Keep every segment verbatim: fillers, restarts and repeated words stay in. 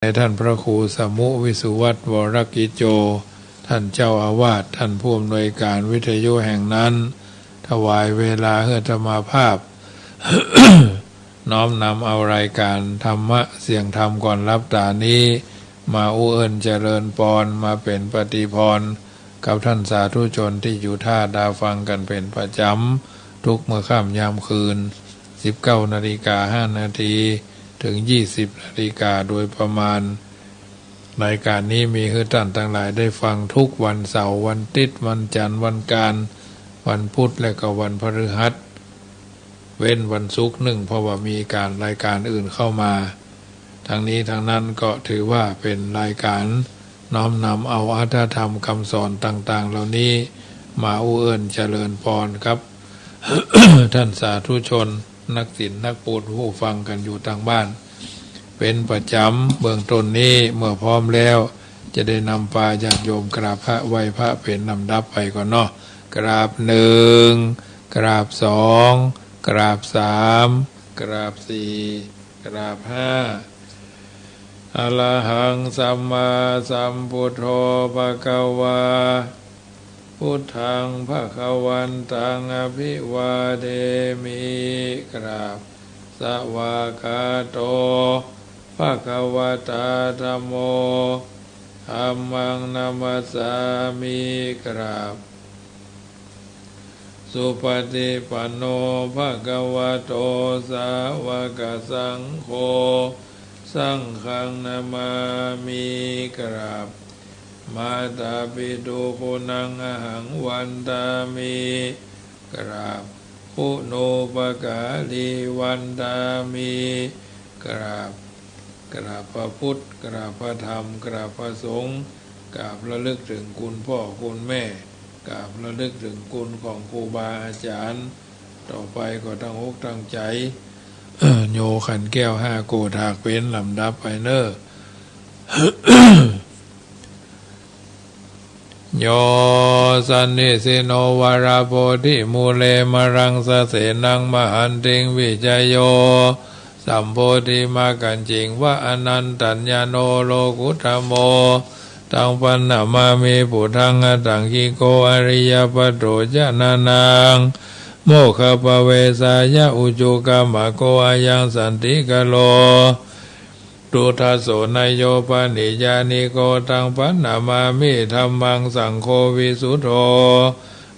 ในท่านพระครูสมุวิสุวัฒน์ วรกิจโจ ท่านเจ้าอาวาส ท่านผู้อำนวยการวิทยุแห่งนั้น ถวายเวลาหื้ออาตมาภาพ น้อมนำเอารายการธรรมะเสียงธรรมก่อนหลับต๋านี้ มาอู้เอิ้นเจริญปอน มาเป๋นปฏิภรณ์ กับท่านสาธุชนตี้อยู่ท่าต๋าฟังกั๋นเป๋นประจ๋ำ กู้เมื่อค่ำยามคืน สิบเก้านาฬิกาห้านาที เถิงยี่สิบนาฬิกาโดยประมาณ รายการนี้มีหื้อต้านตังหลายได้ฟังกู้วันเสาร์ วันติ๊ด วันจันทร์ วันอังคาร วันพุธ และก็วันพฤหัส เว้นวันศุกร์นึ่ง เพราะว่ามีก๋านรายการอื่นเข้ามา ทั้งนี้ทั้งนั้นก็ถือว่าเป๋นรายการน้อมนำเอาอรรถธรรมกำสอนต่างๆ เหล่านี้ มาอู้เอิ้นเจริญปอนกับ ท่านสาธุชน นักศีลนักปุต ผู้ฟังกั๋นอยู่ตางบ้าน เป๋นประจ๋ำ เบื้องต้นนี้เมื่อพร้อมแล้ว จะได้นำปาญาติโยมกราบพระไหว้พระเป๋นลำดับไปก่อนเนาะ กราบหนึ่ง กราบสอง กราบสาม กราบสี่ กราบห้า อะระหังสัมมาสัมพุทโธ ภะคะวา พุทธัง ภะคะวันตัง อะภิวาเทมิ กราบ สวากขาโต ภะคะวะตา ธัมโม ธัมมัง นะมัสสามิ กราบ สุปฏิปันโน ภะคะวะโต สาวกสังโฆ สังฆัง นะมามิ กราบ มาตาปิตุ กุณัง อะหัง วันดามิ กราบ คุณูปการี วันดามิ กราบ กราบพระพุทธ กราบพระธรรม กราบพระสงฆ์ กราบระลึกเถิงคุณพ่อคุณแม่ กราบระลึกเถิงคุณของครูบาอาจ๋ารย์ ต่อไปก็ตั้งอกตั้งใจ๋ โยขันแก้วห้าโกฏถากเป๋นลำดับไปเน่อ โย สันนิสินโน วะระโพธิมูเล มะรังสะเสนัง มะหันติง วิชโย สัมโพธิมักขัญญิง วะ อะนันตัญญโณ โลกุตโม ตัง ปัณณมามิ ปุทธัง อะตถังคิโก อะริยะปัตโต จะนะนัง โมคคัพพะเวสายะ อุจุกัมมะโก อะยัง สันติกะโร ตุทธัสโส นะโย ปะหิญญาณิโก ตัง ปัณณมามิ ธัมมัง สังโฆ วิสุทโธ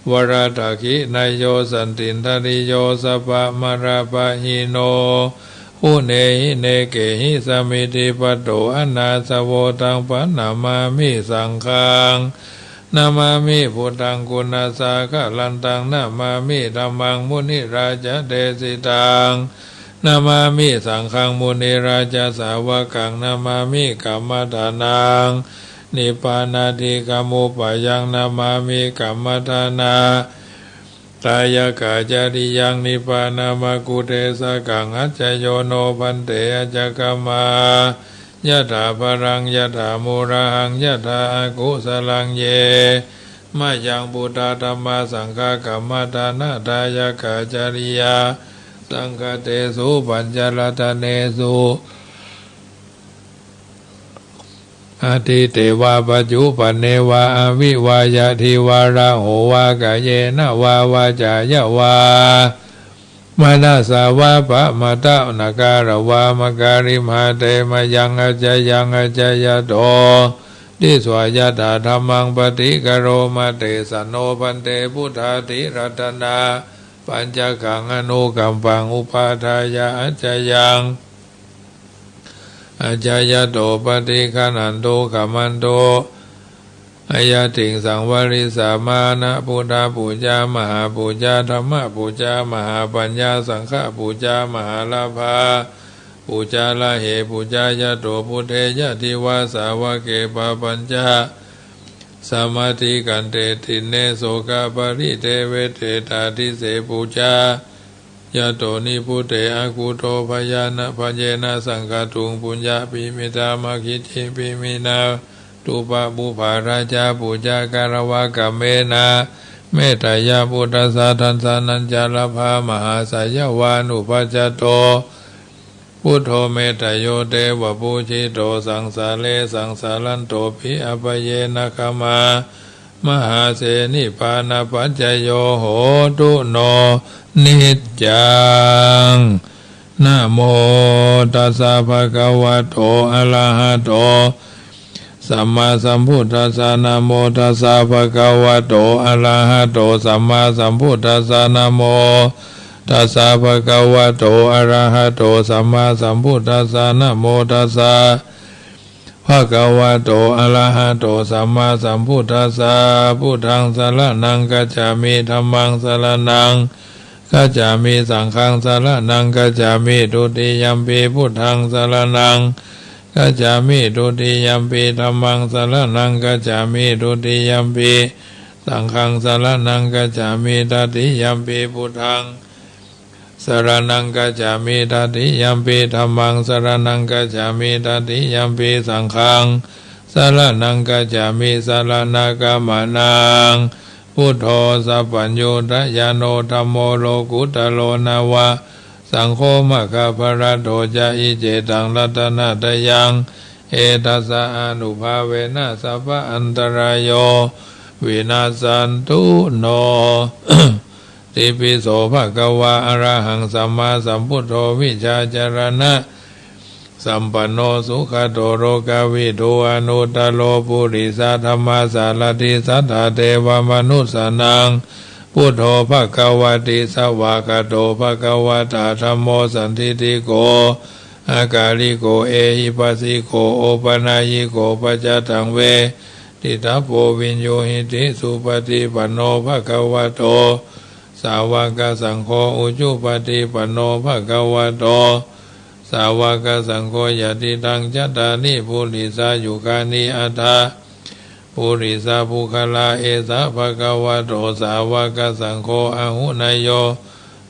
วะระตะขินะโย สันตินทะริโย สัพพะมะระปะหิโน อุเนหิ เนเกหิ สะมิทธิปัตโต อะนาสโว ตัง ปัณณมามิ สังฆัง นะมามิ พุทธัง กุณัสสะกะรันตัง นะมามิ ธัมมัง มุนิราจะเดสิตัง นะมามิ สังฆัง มุนิราจะสาวกัง นะมามิ กัมมะฐานัง นิพพานาทิกะมุปปะยัง นะมามิ กัมมะฐานะ ทายะกะจริยัง นิพพานะมะกุเทสะกัง อัจจโยโน ภันเต อัจจะคะมา ยะถาพะรัง ยะถามูระหัง ยะถาอะกุสะลัง เย มะยัง พุทธา ธัมมา สังฆา กัมมะฐานะทายะกะจริยา สังฆะเตสุ ปัญจรัตเนสุ อะตีเตวา ปัจจุปันเนวา อะวิวาญาธิวา รโหวา กาเยนะวา วาจายะวา มะนะสสะวา ปะมาทะนะกะละวา มะกะริมหาเต มะยัง อัจจายัง อัจจายะโต ทิสสายะถา ธัมมัง ปะฏิกะโรมะ เตสะโน ภันเต พุทธาธิรัตนะปัญจกัง อะนุกัมปัง อุปาทายะ อัจจายัง อัจจายะโต ปะฏิกะนันตุ ขะมันตุ อะยะติง สังวะริสามา นะ พุทธปูจา มหาปูจา ธัมมปูจา มหาปัญญา สังฆปูจา มหาลาภาปูจา ละเหปูจายะโต พุทเท ยะธิวา สาวะเก ปะปัญจะ สะมาทิกันเต ติเณ โสกะปะริเทเว เตตาทิเส ปูจายะโต นิพพุเต อะคุโต ภะยะนะ ภะเยนะ สังฆะตุง ปุญญะปิมิตะมะขิจฉิปิมินา ตุปะปุปปาราจาปูจา กะละวะกะเมนะ เมตตายะ พุทธัสสะ ทัสสะนัญจะ ละพะมหาสะยะวานุปัจจะโต Buddho metteyyo devapūjito saṃsāre saṃsāranto bhiyā bhayena khamā mahāsenipānapaccayo hotu no niccaṃ. Namo tassa bhagavato arahato sammāsambuddhassa. Namo tassa bhagavato arahato sammāsambuddhassa. Namo tassa bhagavato arahato sammāsambuddhassa. Namo tassa bhagavato arahato sammāsambuddhassa. Buddhaṃ saraṇaṃ gacchāmi. Dhammaṃ saraṇaṃ gacchāmi. Saṅghaṃ saraṇaṃ gacchāmi. Dutiyampi buddhaṃ saraṇaṃ gacchāmi. Dutiyampi dhammaṃ saraṇaṃ gacchāmi. Dutiyampi saṅghaṃ saraṇaṃ gacchāmi. Tatiyampi buddhaṃ saraṇaṃ gacchāmi. Tatiyampi dhammaṃ saraṇaṃ gacchāmi. Tatiyampi saṅghaṃ saraṇaṃ gacchāmi. Saraṇagamanaṃ. Buddho sabbaññutañāṇo dhammo lokuttaro nava saṅgho maggaphaladdo ca. Iccetaṃ ratanattayaṃ etassa ānubhāvena sabba antarāyo vinassantu no. Itipi so bhagavā arahaṃ sammāsambuddho vijjācaraṇasampanno sugato lokavidū anuttaro purisadammasārathi satthā devamanussānaṃ buddho bhagavāti. Svākkhāto bhagavatā dhammo sandiṭṭhiko akāliko ehipassiko opanayiko paccattaṃ veditabbo viññūhīti. Supaṭipanno bhagavato sāvakasaṅgho, ujupaṭipanno bhagavato sāvakasaṅgho, yadidaṃ cattāri purisayugāni aṭṭha purisapuggalā, esa bhagavato sāvakasaṅgho, āhuneyyo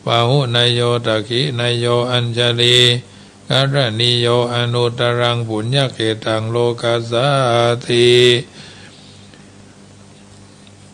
pāhuneyyo dakkhiṇeyyo añjalikaraṇīyo anuttaraṃ puññakkhettaṃ lokassāti.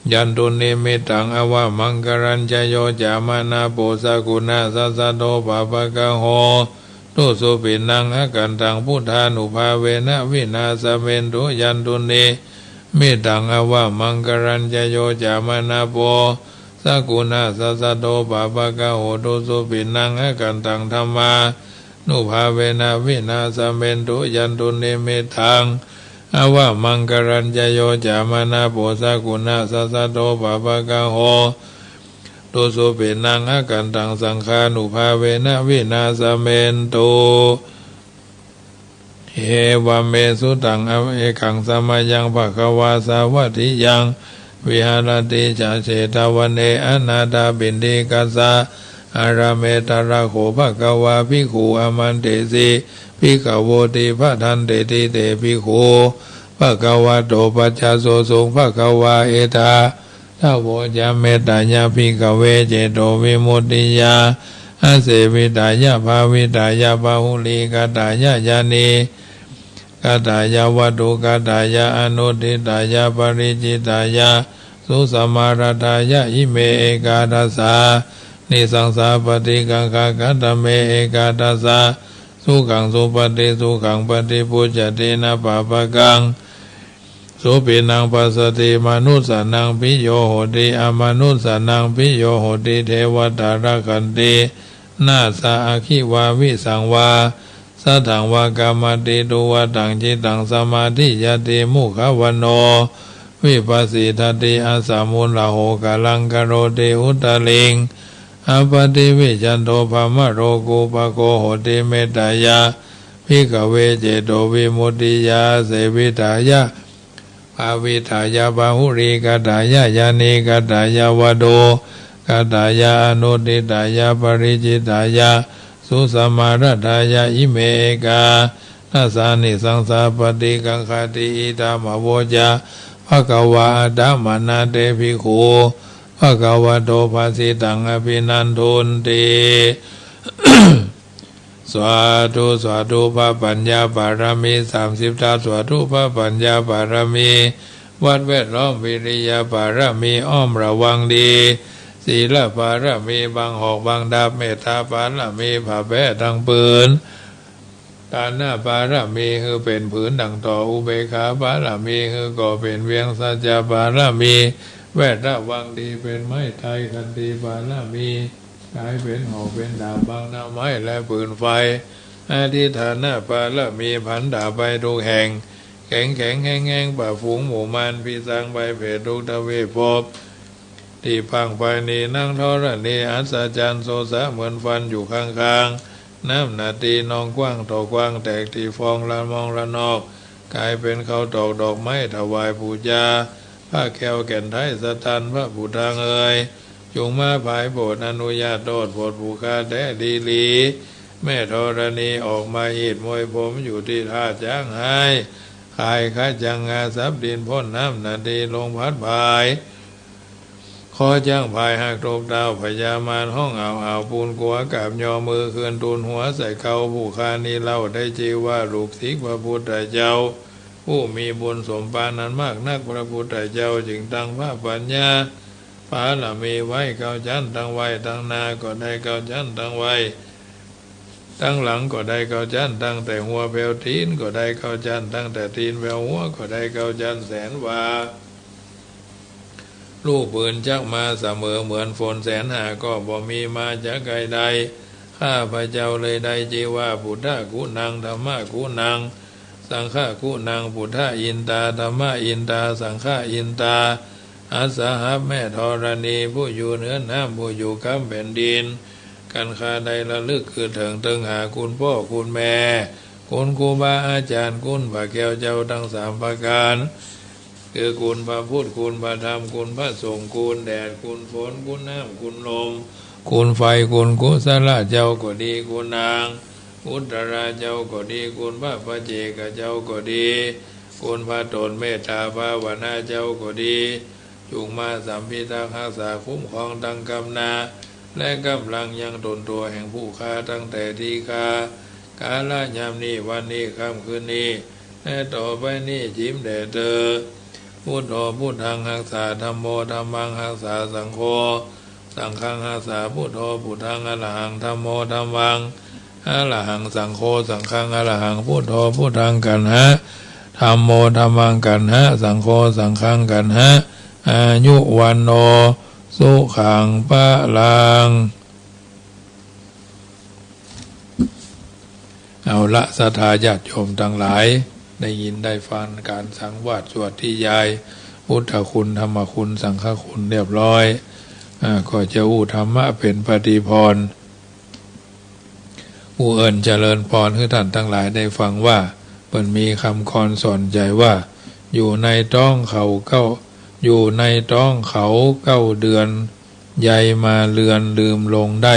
Yan dunnimittaṃ avamaṅgalañca yo cāmanāpo sakuṇassa saddo pāpaggaho dussupinaṃ akantaṃ buddhānubhāvena vināsamentu. Yan dunnimittaṃ avamaṅgalañca yo cāmanāpo sakuṇassa saddo pāpaggaho dussupinaṃ akantaṃ dhammā nubhāvena vināsamentu. Yan dunnimittaṃ avamaṅgalañca yo cāmanāpo sakuṇassa saddo pāpaggaho dussupinaṃ akantaṃ saṅghānubhāvena vināsamentu. Evaṃ me sutaṃ. Ekaṃ samayaṃ bhagavā sāvatthiyaṃ viharati jetavane anāthapiṇḍikassa ārāme. Tatra kho bhagavā bhikkhū āmantesi bhikkhavoti. Bhadanteti te bhikkhū bhagavato paccassosuṃ. Bhagavā etadavoca: Mettāya bhikkhave cetovimuttiyā āsevitāya bhāvitāya bahulīkatāya yānī katāya vatthukatāya anuṭṭhitāya paricitāya susamāraddhāya ime ekādasānisaṃsā paṭikaṅkhā. Katame ekādasā? Sukhaṃ supati, sukhaṃ paṭibujjhati, na pāpakaṃ supinaṃ passati, manussānaṃ piyo hoti, amanussānaṃ piyo hoti, devatā rakkhanti, nāssa aggi vā visaṃ vā satthaṃ vā kamati, tuvaṭaṃ cittaṃ samādhiyati, mukhavaṇṇo vippasīdati, asamūḷho kālaṃ karoti, uttariṃ appaṭivijjhanto brahmalokūpago hoti. Mettāya bhikkhave cetovimuttiyā āsevitāya bhāvitāya bahulīkatāya yānīkatāya vatthukatāya anuṭṭhitāya paricitāya susamāraddhāya ime ekādasānisaṃsā paṭikaṅkhāti. Idamavoca bhagavā. Attamanā te bhikkhū bhagavato bhāsitaṃ abhinandunti. Sādhu, sādhu. พระปัญญาบารมี สามสิบทัศน์ สādhu. พระปัญญาบารมี วัดแวดล้อม วิริยะบารมี อ้อมระวังดี ศีลบารมี บังหอกบังดาบ เมตตาบารมี ผ้าแพร่ตังผืน ทานบารมีหื้อเป๋นผืนดั่งต่อ อุเปกขาบารมีหื้อก่อเป๋นเวียง สัจจะบารมีแวดระวังดีเป๋นไม้ไทร ขันติบารมีก๋ายเป๋นหอกเป๋นดาบบังน้ำไม้และปืนไฟ อธิฐานบารมีผันดาบไปทุกแห่ง แข็งแข็งแฮงแฮงปราบฝูงหมู่มาร พิสางภัยเผดทุกทวีปภพ ตี้พังไปนี้นังธรณีอัศจรรย์ โสสะเหมือนฟันอยู่ข้างๆ น้ำหนาตี้นองกว้างต่อกว้าง แตกตี้ฟองระมองระนอก ก๋ายเป๋นข้าวตอกดอกไม้ถวายปู๋จา พระแก้วแก่นไท้สะตันพระผู้ทังเอ๋ย จุ่งมาผายโผดอนุญาตโต้ษโผดผู้ข้าแต๊ดีหลี แม่ธรณีออกมาอีดมวยผมอยู่ตี้ท่าจ๊างฮ้าย ขายขะจังงาสับดินพ่นน้ำหนาตี้ลงพัดผาย คอจ๊างผายหักตกเต้า พญามารฮ้องอ้าวอ้าวปูนกั๋ว ก๋าบยอมือคืนตูนหัวใส่เกลา ผู้ข้านี้เล่าได้จื้อว่าลูกศิษย์พระพุทธเจ้า ผู้มีบุญสมปานนั้นมากนัก พระพุทธเจ้าจึงตั้งพระปัญญาบารมีไว้เก้าจั้น ตั้งไว้ตั้งหน้าก็ได้เก้าจั้น ตั้งไว้ ตั้งหลังก็ได้เก้าจั้น ตั้งแต่หัวแผวตี๋นก็ได้เก้าจั้น ตั้งแต่ตี๋นแผวหัวก็ได้เก้าจั้น แสนวา ลูกปืนจักมาเสมอเหมือนฝน แสนห้าก็บ่มีมาจะใก้ได้ ข้าพเจ้าเลยได้จื้อว่า พุทธกุณัง ธัมมกุณัง สังฆกุณัง พุทธาอินตา ธัมมาอินตา สังฆาอินตา อัสสหัส แม่ธรณี ผู้อยู่เหนือน้ำ ผู้อยู่กำแผ่นดิน กันข้าได้ระลึกคือเถิงเติงหาคุณป้อคุณแม่ คุณครูบาอาจ๋ารย์ คุณพระแก้วเจ้าตังสามประก๋าน คือคุณพระพุทธ คุณพระธรรม คุณพระสงฆ์ คุณแดด คุณฝน คุณน้ำ คุณลม คุณไฟ คุณกุศลาเจ้าก็ดี คุณนางอุตตราเจ้าก็ดี คุณพระปัจเจกเจ้าก็ดี คุณพระตนเมตตาภาวนาเจ้าก็ดี จุ่งมาสัมพิทักษ์ฮักษาคุ้มครองตังกำนา และกำลังยังตนตั๋วแห่งผู้ข้าตั้งแต่ตี้ข้า กาละยามนี้ วันนี้ ค่ำคืนนี้ และต่อไปนี้ จิ๋มแด่เตอ พุทโธ พุทธัง ฮักษา ธัมโม ธัมมัง ฮักษา สังโฆ สังฆัง ฮักษา พุทโธ พุทธัง อรหัง ธัมโม ธัมมัง อรหัง สังโฆ สังฆัง อรหัง พุทโธ พุทธัง กัณหะ ธัมโม ธัมมัง กัณหะ สังโฆ สังฆัง กัณหะ อายุ วัณโณ สุขัง พลัง เอาละ ศรัทธาญาติโยมตังหลาย ได้ยินได้ฟังก๋านสังวาสสวดนิยาย พุทธคุณ ธรรมคุณ สังฆคุณ เรียบร้อย อ่า ก็จะอู้ธรรมะเป๋นปฏิพร อู้เอิ้นเจริญพรหื้อต้านตังหลายได้ฟังว่า เปิ้นมีกำกรอนสอนใจ๋ว่า อยู่ในต๊องเขาเก้า อยู่ในต๊องเขาเก้าเดือน ใยมาเลือนลืมลงได้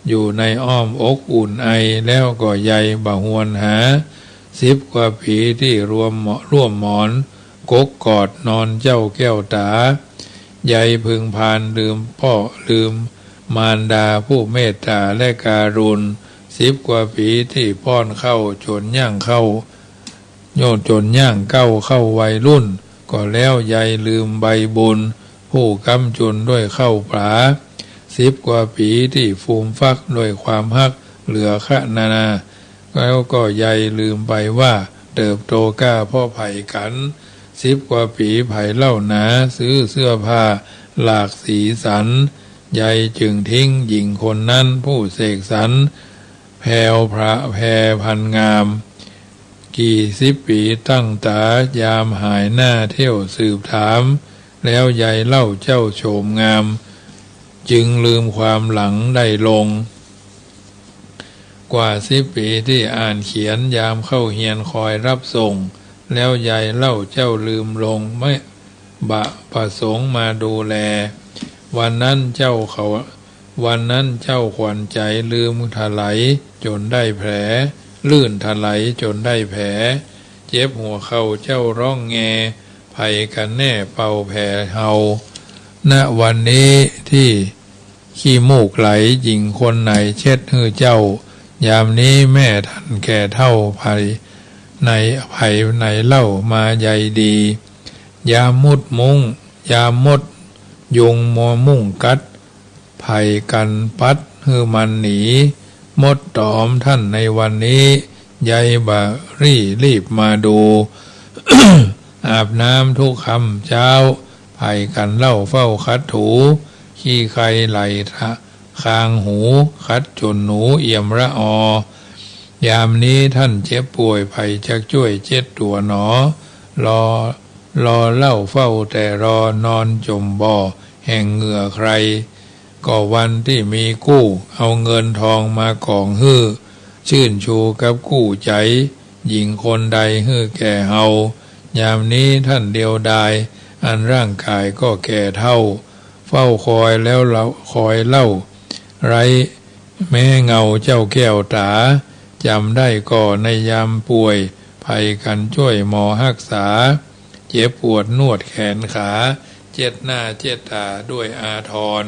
อยู่ในอ้อมอกอุ่นไอ แล้วก็ใยบ่หวนหา สิบกว่าปี๋ตี้รวมหมอ ร่วมหมอน กกกอดนอนเจ้าแก้วต๋า ใยพึงพานลืมป้อลืมมารดาผู้เมตต๋าและการุณ สิบกว่าปี๋ตี้ป้อนข้าวจ๋นย่างข้าว โยนจ๋นย่างก้าวเข้าวัยรุ่น ก็แล้วใยลืมใบบุญ ผู้ก๊ำจุนด้วยข้าวป๋า สิบกว่าปี๋ตี้ฟูมฟักด้วยความฮักเหลือคะนานา แล้วก็ใยลืมไปว่าเติบโตก้าเพราะใผกั๋น สิบกว่าปี๋ใผเล่าหนาซื้อเสื้อผ้าหลากสีสัน ใยจึงทิ้งหญิงคนนั้นผู้เสกสรร แพรวพระแพรพันงาม กี่สิบปี๋ตั้งต๋ายามหายหน้าเที่ยวสืบถาม แล้วใยเล่าเจ้าโฉมงาม จึงลืมความหลังได้ลง กว่าสิบปี๋ตี้อ่านเขียนยามเข้าเฮียนคอยรับส่ง แล้วใยเล่าเจ้าลืมลงไม่บะประสงค์มาดูแล วันนั้นเจ้าเขา วันนั้นเจ้าขวัญใจ๋ลืมถลายจ๋นได้แผล ลื่นถลายจ๋นได้แผล เจ็บหัวเข่าเจ้าร้องแง ใผกั๋นแน่เป่าแผลเฮา ณ วันนี้ตี้ขี้มูกไหล หญิงคนไหนเช็ดหื้อเจ้า ยามนี้แม่ท่านแก่เฒ่า ใผไหน ใผไหนเล่ามาใยดี ยามมดมุ้ง ยามมดยุงมัวมุ่งกัด ใผกั๋นปัดหื้อมันหนี มดตอมท่านในวันนี้ ยายบ่ารี่รีบมาดู อาบน้ำทุกค่ำเจ๊า ใผกั๋นเล่าเฝ้าขัดถู ขี้ใคไหลทะ คางหู ขัดจ๋นหนูเอี่ยมละออ ยามนี้ต้านเจ็บป่วย ใผจักจ้วยเจ็ดตั๋วหนอ รอ รอเล่าเฝ้าแต่รอ นอนจ๋มบ่อ แห่งเหงื่อใคร ก็วันตี้มีกู้ เอาเงินทองมากองหื้อ จื้นชูกับกู้ใจ๋ หญิงคนใดหื้อแก่เฮา ยามนี้ต้านเดียวดาย อันร่างก๋ายก็แก่เฒ่า เฝ้าคอยแล้วเล่า คอยเล่า ไร้แม้เงาเจ้าแก้วต๋า จ๋ำได้ก่อในยามป่วย ใผกั๋นจ้วยหมอฮักษา เจ็บปวดนวดแขนขา เจ็ดหน้าเจ็ดต๋าด้วยอาทร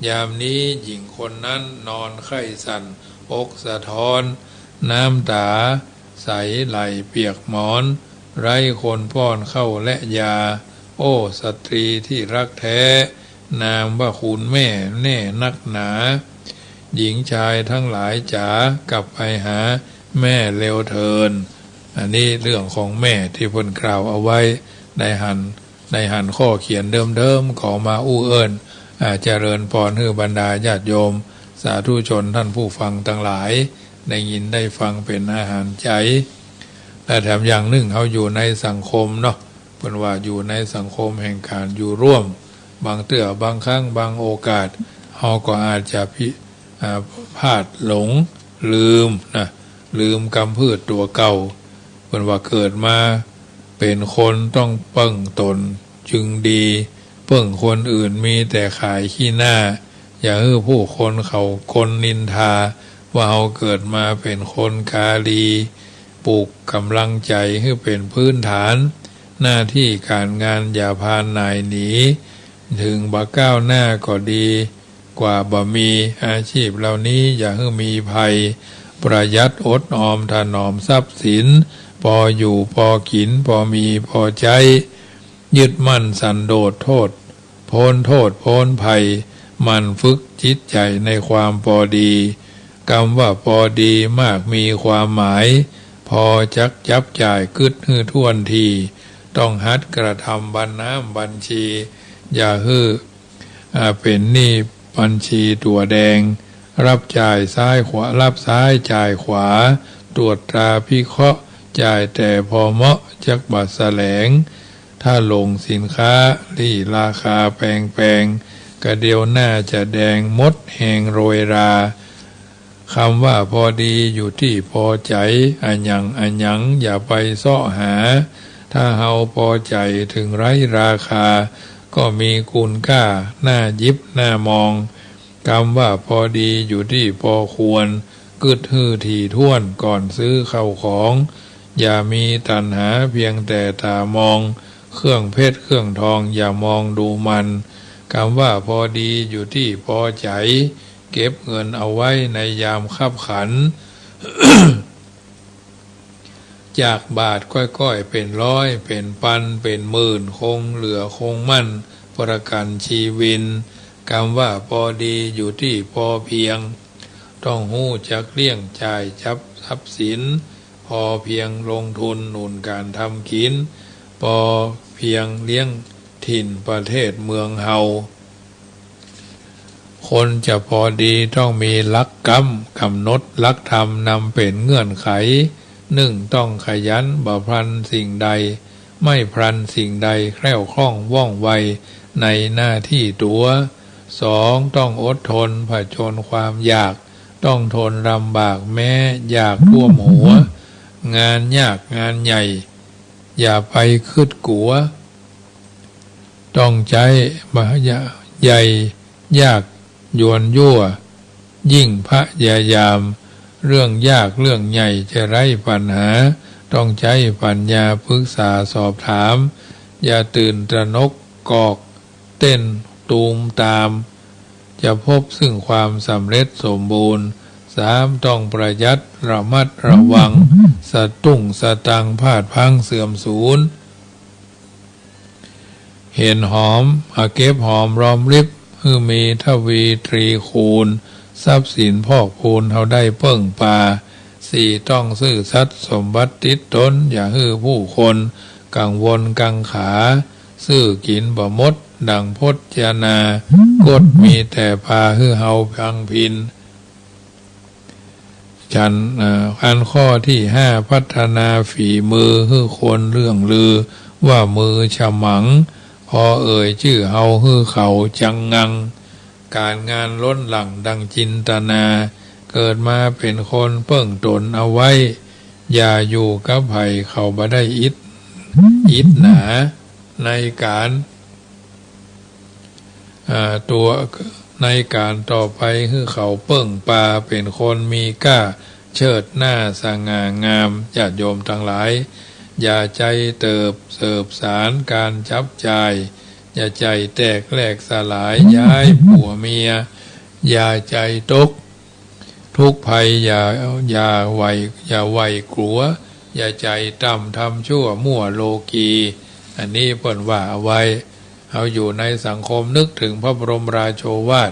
ยามนี้หญิงคนนั้นนอนไข้สั่น อกสะท้อน น้ำต๋าใสไหลเปียกหมอน ไร้คนป้อนข้าวและยา โอ้ สตรีที่รักแท้ นามว่าคุณแม่แน่นักหนา หญิงชายทั้งหลายจ๋า กลับไปหาแม่เร็วเถิน อันนี้เรื่องของแม่ตี้เปิ้นกล่าวเอาไว้ ได้หัน ได้หันข้อเขียนเดิมๆ ขอมาอู้เอิ้น อ่า เจริญปอนหื้อบรรดาญาติโยม สาธุชนต้านผู้ฟังตังหลาย ได้ยินได้ฟังเป๋นอาหารใจ๋ และแถมอย่างนึ่ง เฮาอยู่ในสังคมเนาะ เปิ้นว่าอยู่ในสังคมแห่งก๋านอยู่ร่วม บางเตื้อบางครั้งบางโอกาส เฮาก็อาจจะผิ อ่า พลาดหลงลืมนะ ลืมกำพืชตั๋วเก่า เปิ้นว่าเกิดมาเป๋นคนต้องเปิ้งต๋นจึงดี เปิ้งคนอื่นมีแต่ขายขี้หน้า อย่าหื้อผู้คนเขาคนนินทา ว่าเฮาเกิดมาเป๋นคนกาลี ปลูกก๋ำลังใจ๋หื้อเป๋นพื้นฐาน หน้าตี้ก๋านงานอย่าพานหน่ายหนี เถิงบ่ก้าวหน้าก็ดี กว่าบ่มี อาชีพเหล่านี้อย่าหื้อมีภัย ประหยัดอดออมถนอมทรัพย์สิน ปออยู่ปอกิ๋น ปอมีปอใจ๊ ยึดมั่นสันโดษโทษ พ้นโทษพ้นภัย หมั่นฝึกจิตใจ๋ในความปอดี กำว่าปอดีมากมีความหมาย ปอจักจับจ่ายกึ๊ดหื้อถ้วนที ต้องหัดกระทำบัญน้ำบัญชี อย่าหื้อ อ่า เป๋นหนี้บัญชีตั๋วแดง รับจ่ายซ้ายขวา รับซ้ายจ่ายขวา ตรวจตราพิเคราะห์ จ่ายแต่พอเหมาะ จักบ่แสลง ถ้าหลงสินค้าตี้ราคาแปงๆ กะเดียวหน้าจะแดงหมดแฮงโรยรา กำว่าปอดีอยู่ตี้ปอใจ๋ อะหยังอะหยังอย่าไปเซาะหา ถ้าเฮาปอใจ๋เถิงไร้ราคา ก็มีคุณค่าหน้าหยิบหน้ามอง กำว่าปอดีอยู่ตี้ปอควร กึ๊ดหื้อถี่ถ้วนก่อนซื้อเข้าของ อย่ามีตัณหาเพียงแต่ต๋ามอง เครื่องเพชรเครื่องทองอย่ามองดูหมั่น กำว่าปอดีอยู่ตี้ปอใจ๋ เก็บเงินเอาไว้ในยามคับขัน จากบาทก้อยๆ เป๋นร้อย เป๋นปัน เป๋นหมื่น คงเหลือคงมั่น ประกั๋นชีวิน กำว่าปอดีอยู่ตี้ปอเพียง ต้องฮู้จักเลี้ยงจ่ายจับทรัพย์สิน ปอเพียงลงทุนหนุนก๋านทำกิ๋น ปอเพียงเลี้ยงถิ่นประเทศเมืองเฮา คนจะปอดีต้องมีหลักกำ ก๋ำหนดหลักธรรมนำเป๋นเงื่อนไข นึ่ง ต้องขยัน บ่พลันสิ่งใด ไม่พลันสิ่งใด แคล่วคล่องว่องไวในหน้าตี้ตั๋ว สอง ต้องอดทนผจญความอยาก ต้องทนลำบากแม้อยากท่วมหัว งานยากงานใหญ่ อย่าไปคึดกั๋ว ต้องใจ๊บ่ใหญ่ยากยวนยั่ว ยิ่งพยายาม เรื่องยากเรื่องใหญ่จะไร้ปัญหา ต้องใจ๊ปัญญาปรึกษาสอบถาม อย่าตื่นตระหนกกอกเต้นตูมตาม จะพบซึ่งความสำเร็จสมบูรณ์ สาม ต้องประหยัดระมัดระวัง สตุ้งสตังค์พลาดพลั้งเสื่อมสูญ เห็นหอม อ่ะ เก็บหอมรอมริบ หื้อมีทวีตรีคูณ ทรัพย์สินพอกพูนเฮาได้เปิ้งปา ส สี่ ต้องซื่อสัตย์ สมบัติติดตน อย่าหื้อผู้คนกังวลกังขา ซื่อกิ๋นบ่หมด ดั่งพจนา กฎมีแต่ปาหื้อเฮาพังพิน ฉัน เอ่อ อันข้อที่ห้า พัฒนาฝีมือหื้อคนเลื่องลือว่ามือฉมัง พอเอ่ยจื้อเฮาหื้อเขาจังงัง ก๋านงานล้นหลั่งดังจินตนา เกิดมาเป๋นคนเปิ้งตนเอาไว้ อย่าอยู่กับใผเขาบ่ได้อิจ อิจหนา ในก๋าน อ่า ตัว ในก๋านต่อไปหื้อเขาเปิ้งปา เป๋นคนมีก้าเชิดหน้าสง่างาม ญาติโยมตังหลาย อย่าใจ๋เติบเสิบสารก๋านจับจ่าย อย่าใจ๋แตกแลกสลายย้ายผัวเมีย อย่าใจ๋ตก ทุกข์ภัยอย่า อย่าไหว อย่าไหวกั๋ว อย่าใจ๋ต่ำทำชั่วมั่วโลกี อันนี้เปิ้นว่าเอาไว้ เฮาอยู่ในสังคมนึกเถิงพระบรมราโชวาท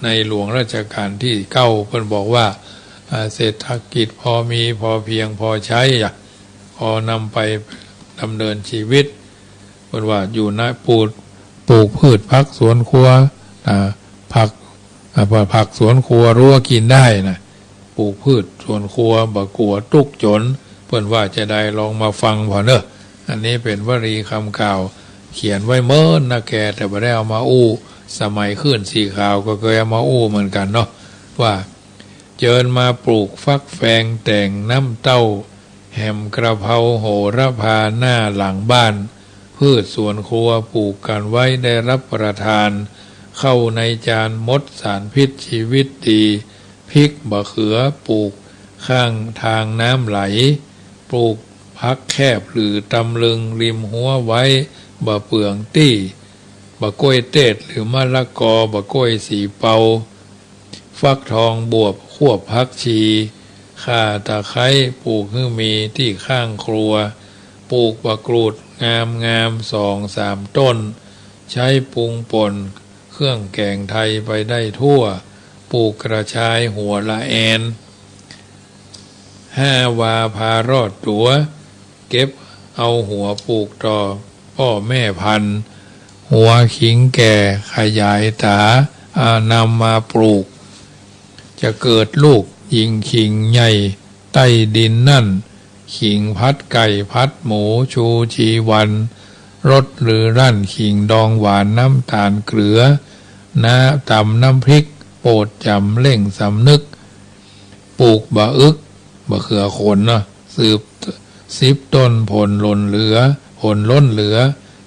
ในหลวงรัชกาลที่เก้า เปิ้นบอกว่า อ่า เศรษฐกิจพอมีพอเพียงพอใช้ อ่ะ พอนำไปดำเนินชีวิต เปิ้นว่าอยู่ในปลูก ปลูกพืชผักสวนครัว อ่า ผัก อ่า ผักสวนครัวรั้วกิ๋นได้นะ ปลูกพืชสวนครัวบ่กั๋วตุ๊กจน เปิ้นว่าจะใด ลองมาฟังผ่อเน่อ อันนี้เป๋นวลีกำกล่าว เขียนไว้เมินนาแก แต่บ่ได้เอามาอู้ สมัยคลื่นสีขาวก็เกยเอามาอู้เหมือนกั๋นเนาะ ว่า เจิญมาปลูกฟักแฟงแต๋งน้ำเต้า แหมกระเพราโหระพาหน้าหลังบ้าน พืชสวนครัวปลูกกั๋นไว้ได้รับประทาน เข้าในจานหมดสารพิษชีวิตดี พริกบ่าเขือปลูกข้างทางน้ำไหล ปลูกผักแคบหรือตำลึงริมฮั้วไว้บ่าเปืองตี้ บ่ากล้วยเตดหรือมะละกอ บ่ากล้วยสีเปา ฟักทองบวบขวบผักชี ข่าตะไคร้ปลูกหื้อมีตี้ข้างครัว ปลูกบ่ากรูดงามงามสองสามต้น ใช้ปรุงป่นเครื่องแกงไทยไปได้ทั่ว ปลูกกระชายหัวละแอน ห้าวาพารอดตั๋ว เก็บเอาหัวปลูกต่อป้อแม่พันธุ์ หัวขิงแก่ขยายต๋า อ่า นำมาปลูก จะเกิดลูกยิ่งขิงใหญ่ใต้ดินนั่น ขิงผัดไก่ผัดหมูชูชีวัน รสลือลั่นขิงดองหวานน้ำต๋าลเกลือ น้าต๋ำน้ำพริกโปรดจ๋ำเร่งสำนึก ปลูกบ่าอึก บ่าเขือขนเนาะ สิบ สิบต้นผลล้นเหลือ ผลล้นเหลือ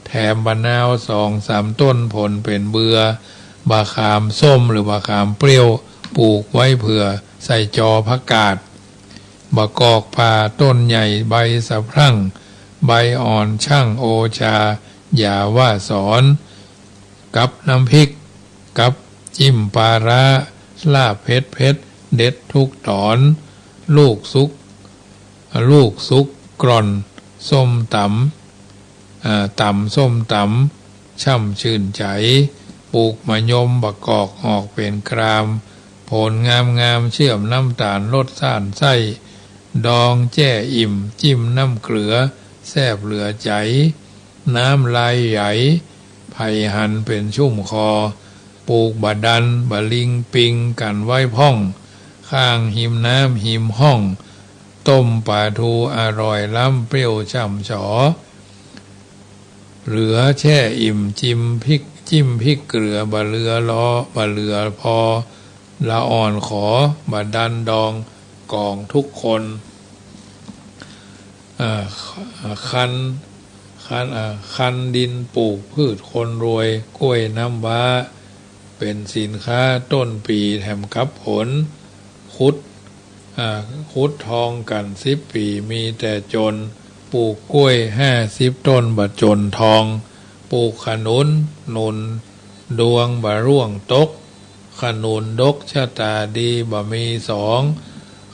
แถมบ่านาวสองสามต้นผลเป๋นเบือ บ่าขามส้มหรือบ่าขามเปรี้ยว ปลูกไว้เผื่อใส่จอผักกาด บ่ากอกป่าต้นใหญ่ใบสะพรั่ง ใบอ่อนช่างโอชา อย่าว่าสอน กับน้ำพริก กับจิ้มปลาร้า ลาบเผ็ดเผ็ด เด็ดทุกต๋อน ลูกสุก ลูกสุกกร่อนส้มต๋ำ อ่า ต๋ำส้มต๋ำ ช่ำชื่นใจ๋ ปลูกมะยมบ่ากอกออกเป๋นกราม ผลงามๆ เชื่อมน้ำต๋าลรสซ่านไส้ ดองแจ้อิ่ม จิ้มน้ำเกลือ แซ่บเหลือใจ๋ น้ำลายไหล ใผหันเป๋นชุ่มคอ ปลูกบ่าดัน บ่าลิงปิงกั๋นไว้พ่อง ข้างฮิมน้ำฮิมฮ่อง ต้มป๋าทูอร่อยล้ำเปรี้ยวฉ่ำฉอ เหลือแจ้อิ่ม จิ้มพริก จิ้มพริกเกลือ บ่าเหลือลอ บ่าเหลือพอ ละอ่อนขอ บ่าดันดองกองทุกคน อ่า คัน คัน อ่า คันดินปลูกพืชคนรวย กล้วยน้ำว้า เป๋นสินค้าต้นปีแถมกับผล ขุด อ่า ขุดทองกั๋นสิบปี๋มีแต่จน ปลูกกล้วยห้าสิบต้นบ่จนทอง ปลูกขนุนหนุนดวงบ่ร่วงตก ขนุนดกชะต๋าดีบ่มีสอง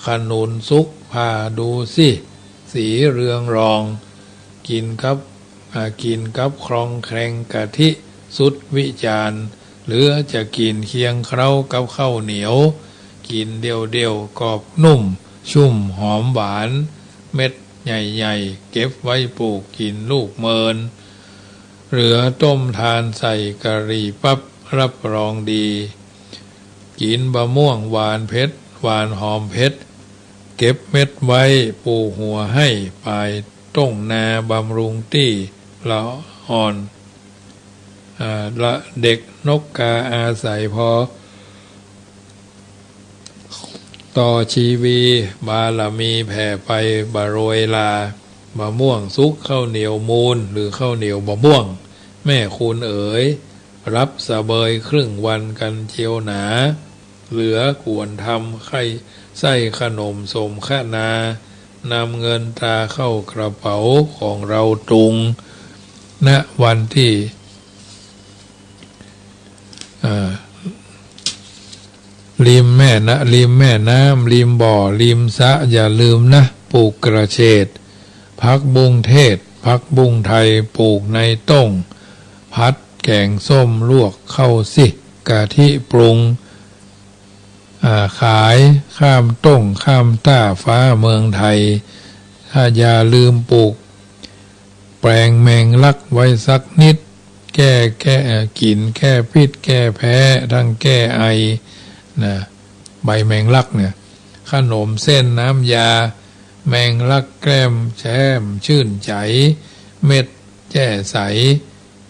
ขนุนสุกผ่าดูสิ สีเรืองรอง กิ๋นกับ อ่า กิ๋นกับคลองแคลงกะทิสุดวิจารณ์ เหลือจะกิ๋นเคียงเคล้ากับข้าวเหนียว กิ๋นเดี่ยวๆ กรอบนุ่ม ชุ่มหอมหวาน เม็ดใหญ่ๆ เก็บไว้ปลูกกิ๋นลูกเมิน เหลือต้มทานใส่กะหรี่ปั๊บ รับรองดี กิ๋นบะม่วงหวานเผ็ด หวานหอมเผ็ด เก็บเม็ดไว้ปูหัวให้ ปายต้งนาบำรุงตี้ละอ่อน อ่า ละเด็กนกกาอาศัยพอ ต่อชีวี บารมีแผ่ไปบ่โรยลา มะม่วงสุกข้าวเหนียวมูน หรือข้าวเหนียวมะม่วง แม่คุณเอ๋ย รับสะเบยครึ่งวันกันเจียวหนา เหลือกวนทำไข่ไส้ขนมสมคนา นำเงินตราเข้ากระเป๋าของเราตุง ณ วันตี้ อ่า ริมแม่นะ ริมแม่น้ำ ริมบ่อ ริมสระ อย่าลืมนะ ปลูกกระเฉด ผักบุ้งเทศ ผักบุ้งไทย ปลูกในต้ง ผัดแกงส้ม ลวกเข้าสิ กะทิปรุง อ่า ขายข้ามต้ง ข้ามต้าฟ้าเมืองไทย ถ้าอย่าลืมปลูก แปลงแมงลักไว้สักนิด แก้ แก้ เอ่อ กิ๋นแก้พิษ แก้แพ้ ทั้งแก้ไอ นะ ใบแมงลักเนี่ย ขนมเส้นน้ำยา แมงลักแก้มแช่มชื่นใจ๋ เม็ดแจ้ใส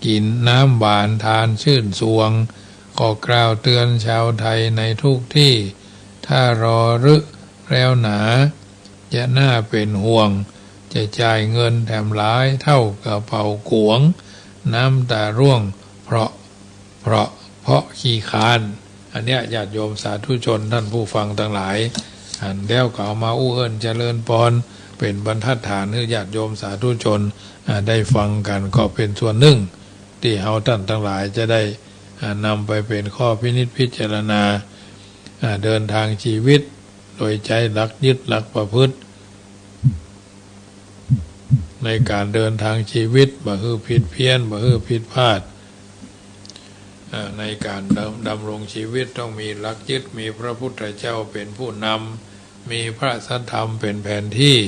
กิ๋นน้ำหวานทานชื่นสวง ขอกล่าวเตือนชาวไทยในทุกตี้ ถ้ารอรึแล้วหนา จะน่าเป๋นห่วง จะจ่ายเงินแถมหลายเต้ากระเป๋ากวง น้ำต๋าร่วง เพราะ เพราะ เพราะขี้คร้าน อันเนี้ยญาติโยมสาธุชนท่านผู้ฟังตังหลาย หันแล้วก็เอามาอู้เอิ้นเจริญปอน เป๋นบรรทัดฐานหื้อญาติโยมสาธุชน อ่า ได้ฟังกั๋น ก็เป๋นส่วนนึ่งตี้เฮาต้านตังหลายจะได้ อ่า นำไปเป๋นข้อพินิจพิจารณา อ่า เดินทางชีวิต โดยใจ๊หลักยึดหลักประพฤติ ในก๋านเดินทางชีวิต บ่หื้อผิดเพี้ยน บ่หื้อผิดพลาด อ่า ในก๋านดำ ดำรงชีวิตต้องมีหลักยึด มีพระพุทธเจ้าเป๋นผู้นำ มีพระสัทธรรมเป๋นแผนตี้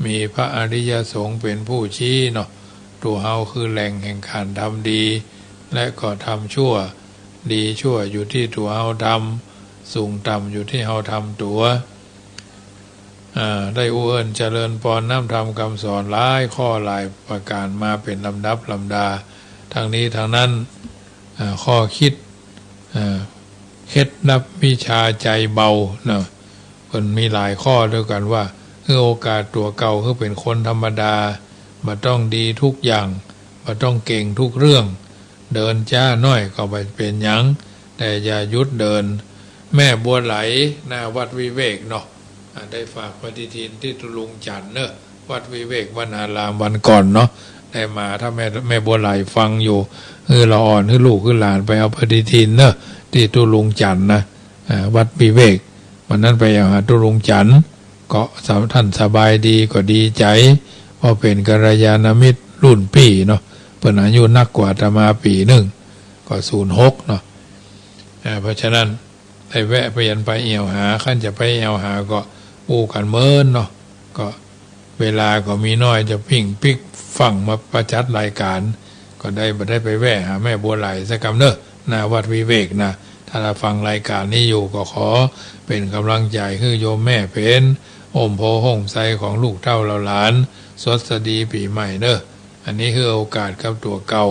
มีพระอริยสงฆ์เป๋นผู้ชี้เนาะ ตั๋วเฮาคือแหล่งแห่งก๋านทำดี และก็ทำชั่ว ดีชั่วอยู่ตี้ตั๋วเฮาทำ สูงต่ำอยู่ตี้เฮาทำตั๋ว อ่า ได้อู้เอิ้นเจริญปอนน้ำธรรมกำสอนหลายข้อหลายประก๋านมาเป๋นลำดับลำดา ทั้งนี้ทั้งนั้น อ่า ข้อคิด อ่า เคล็ดลับวิชาใจ๋เบาเนาะ เปิ้นมีหลายข้อตวยกั๋นว่า หื้อโอกาสตั๋วเก่าหื้อเป๋นคนธรรมดา บ่ต้องดีกู้อย่าง บ่ต้องเก่งกู้เรื่อง เดินจ๊าหน้อยก็บ่เป๋นหยัง แต่อย่าหยุดเดิน แม่บัวไหล หน้าวัดวิเวกเนาะ อ่า ได้ฝากปฏิทินตี้ตุ๊ลุงจั๋นเนาะ วัดวิเวกวนารามวันก่อนเนาะ ได้มา ถ้าแม่ แม่บัวไหลฟังอยู่ หื้อละอ่อน หื้อลูกหื้อหลานไปเอาปฏิทินเนาะ ตี้ตุ๊ลุงจั๋นนะ อ่า วัดวิเวก วันนั้นไปเอาหาตุ๊ลุงจั๋น ก็สะ ท่านสบายดีก็ดีใจ๋ เพราะเป๋นกัลยาณมิตรรุ่นปี้เนาะ เปิ้นอายุนักกว่าอาตมาปี๋นึ่ง ก็ศูนย์หกเนาะ อ่า เพราะฉะนั้น ได้แวะเวียนไปแอ่วหา คันจะไปแอ่วหาก็อู้กั๋นเมินเนาะ ก็เวลาก็มีน้อย จะปิ้งปิ๊กฟั่งมาประจัดรายก๋าน ก็ได้ บ่ได้ไปแวะหาแม่บัวไหลสักกำเนาะ หน้าวัดวิเวกนะ ถ้าฟังรายก๋านนี้อยู่ก็ขอเป๋นก๋ำลังใจ๋หื้อโยมแม่เป๋น อ้มโพธิ์ฮ่มไทรของลูกเต้าเหล่าหลาน สวัสดีปี๋ใหม่เนาะ อันนี้หื้อโอกาสกับตั๋วเก่า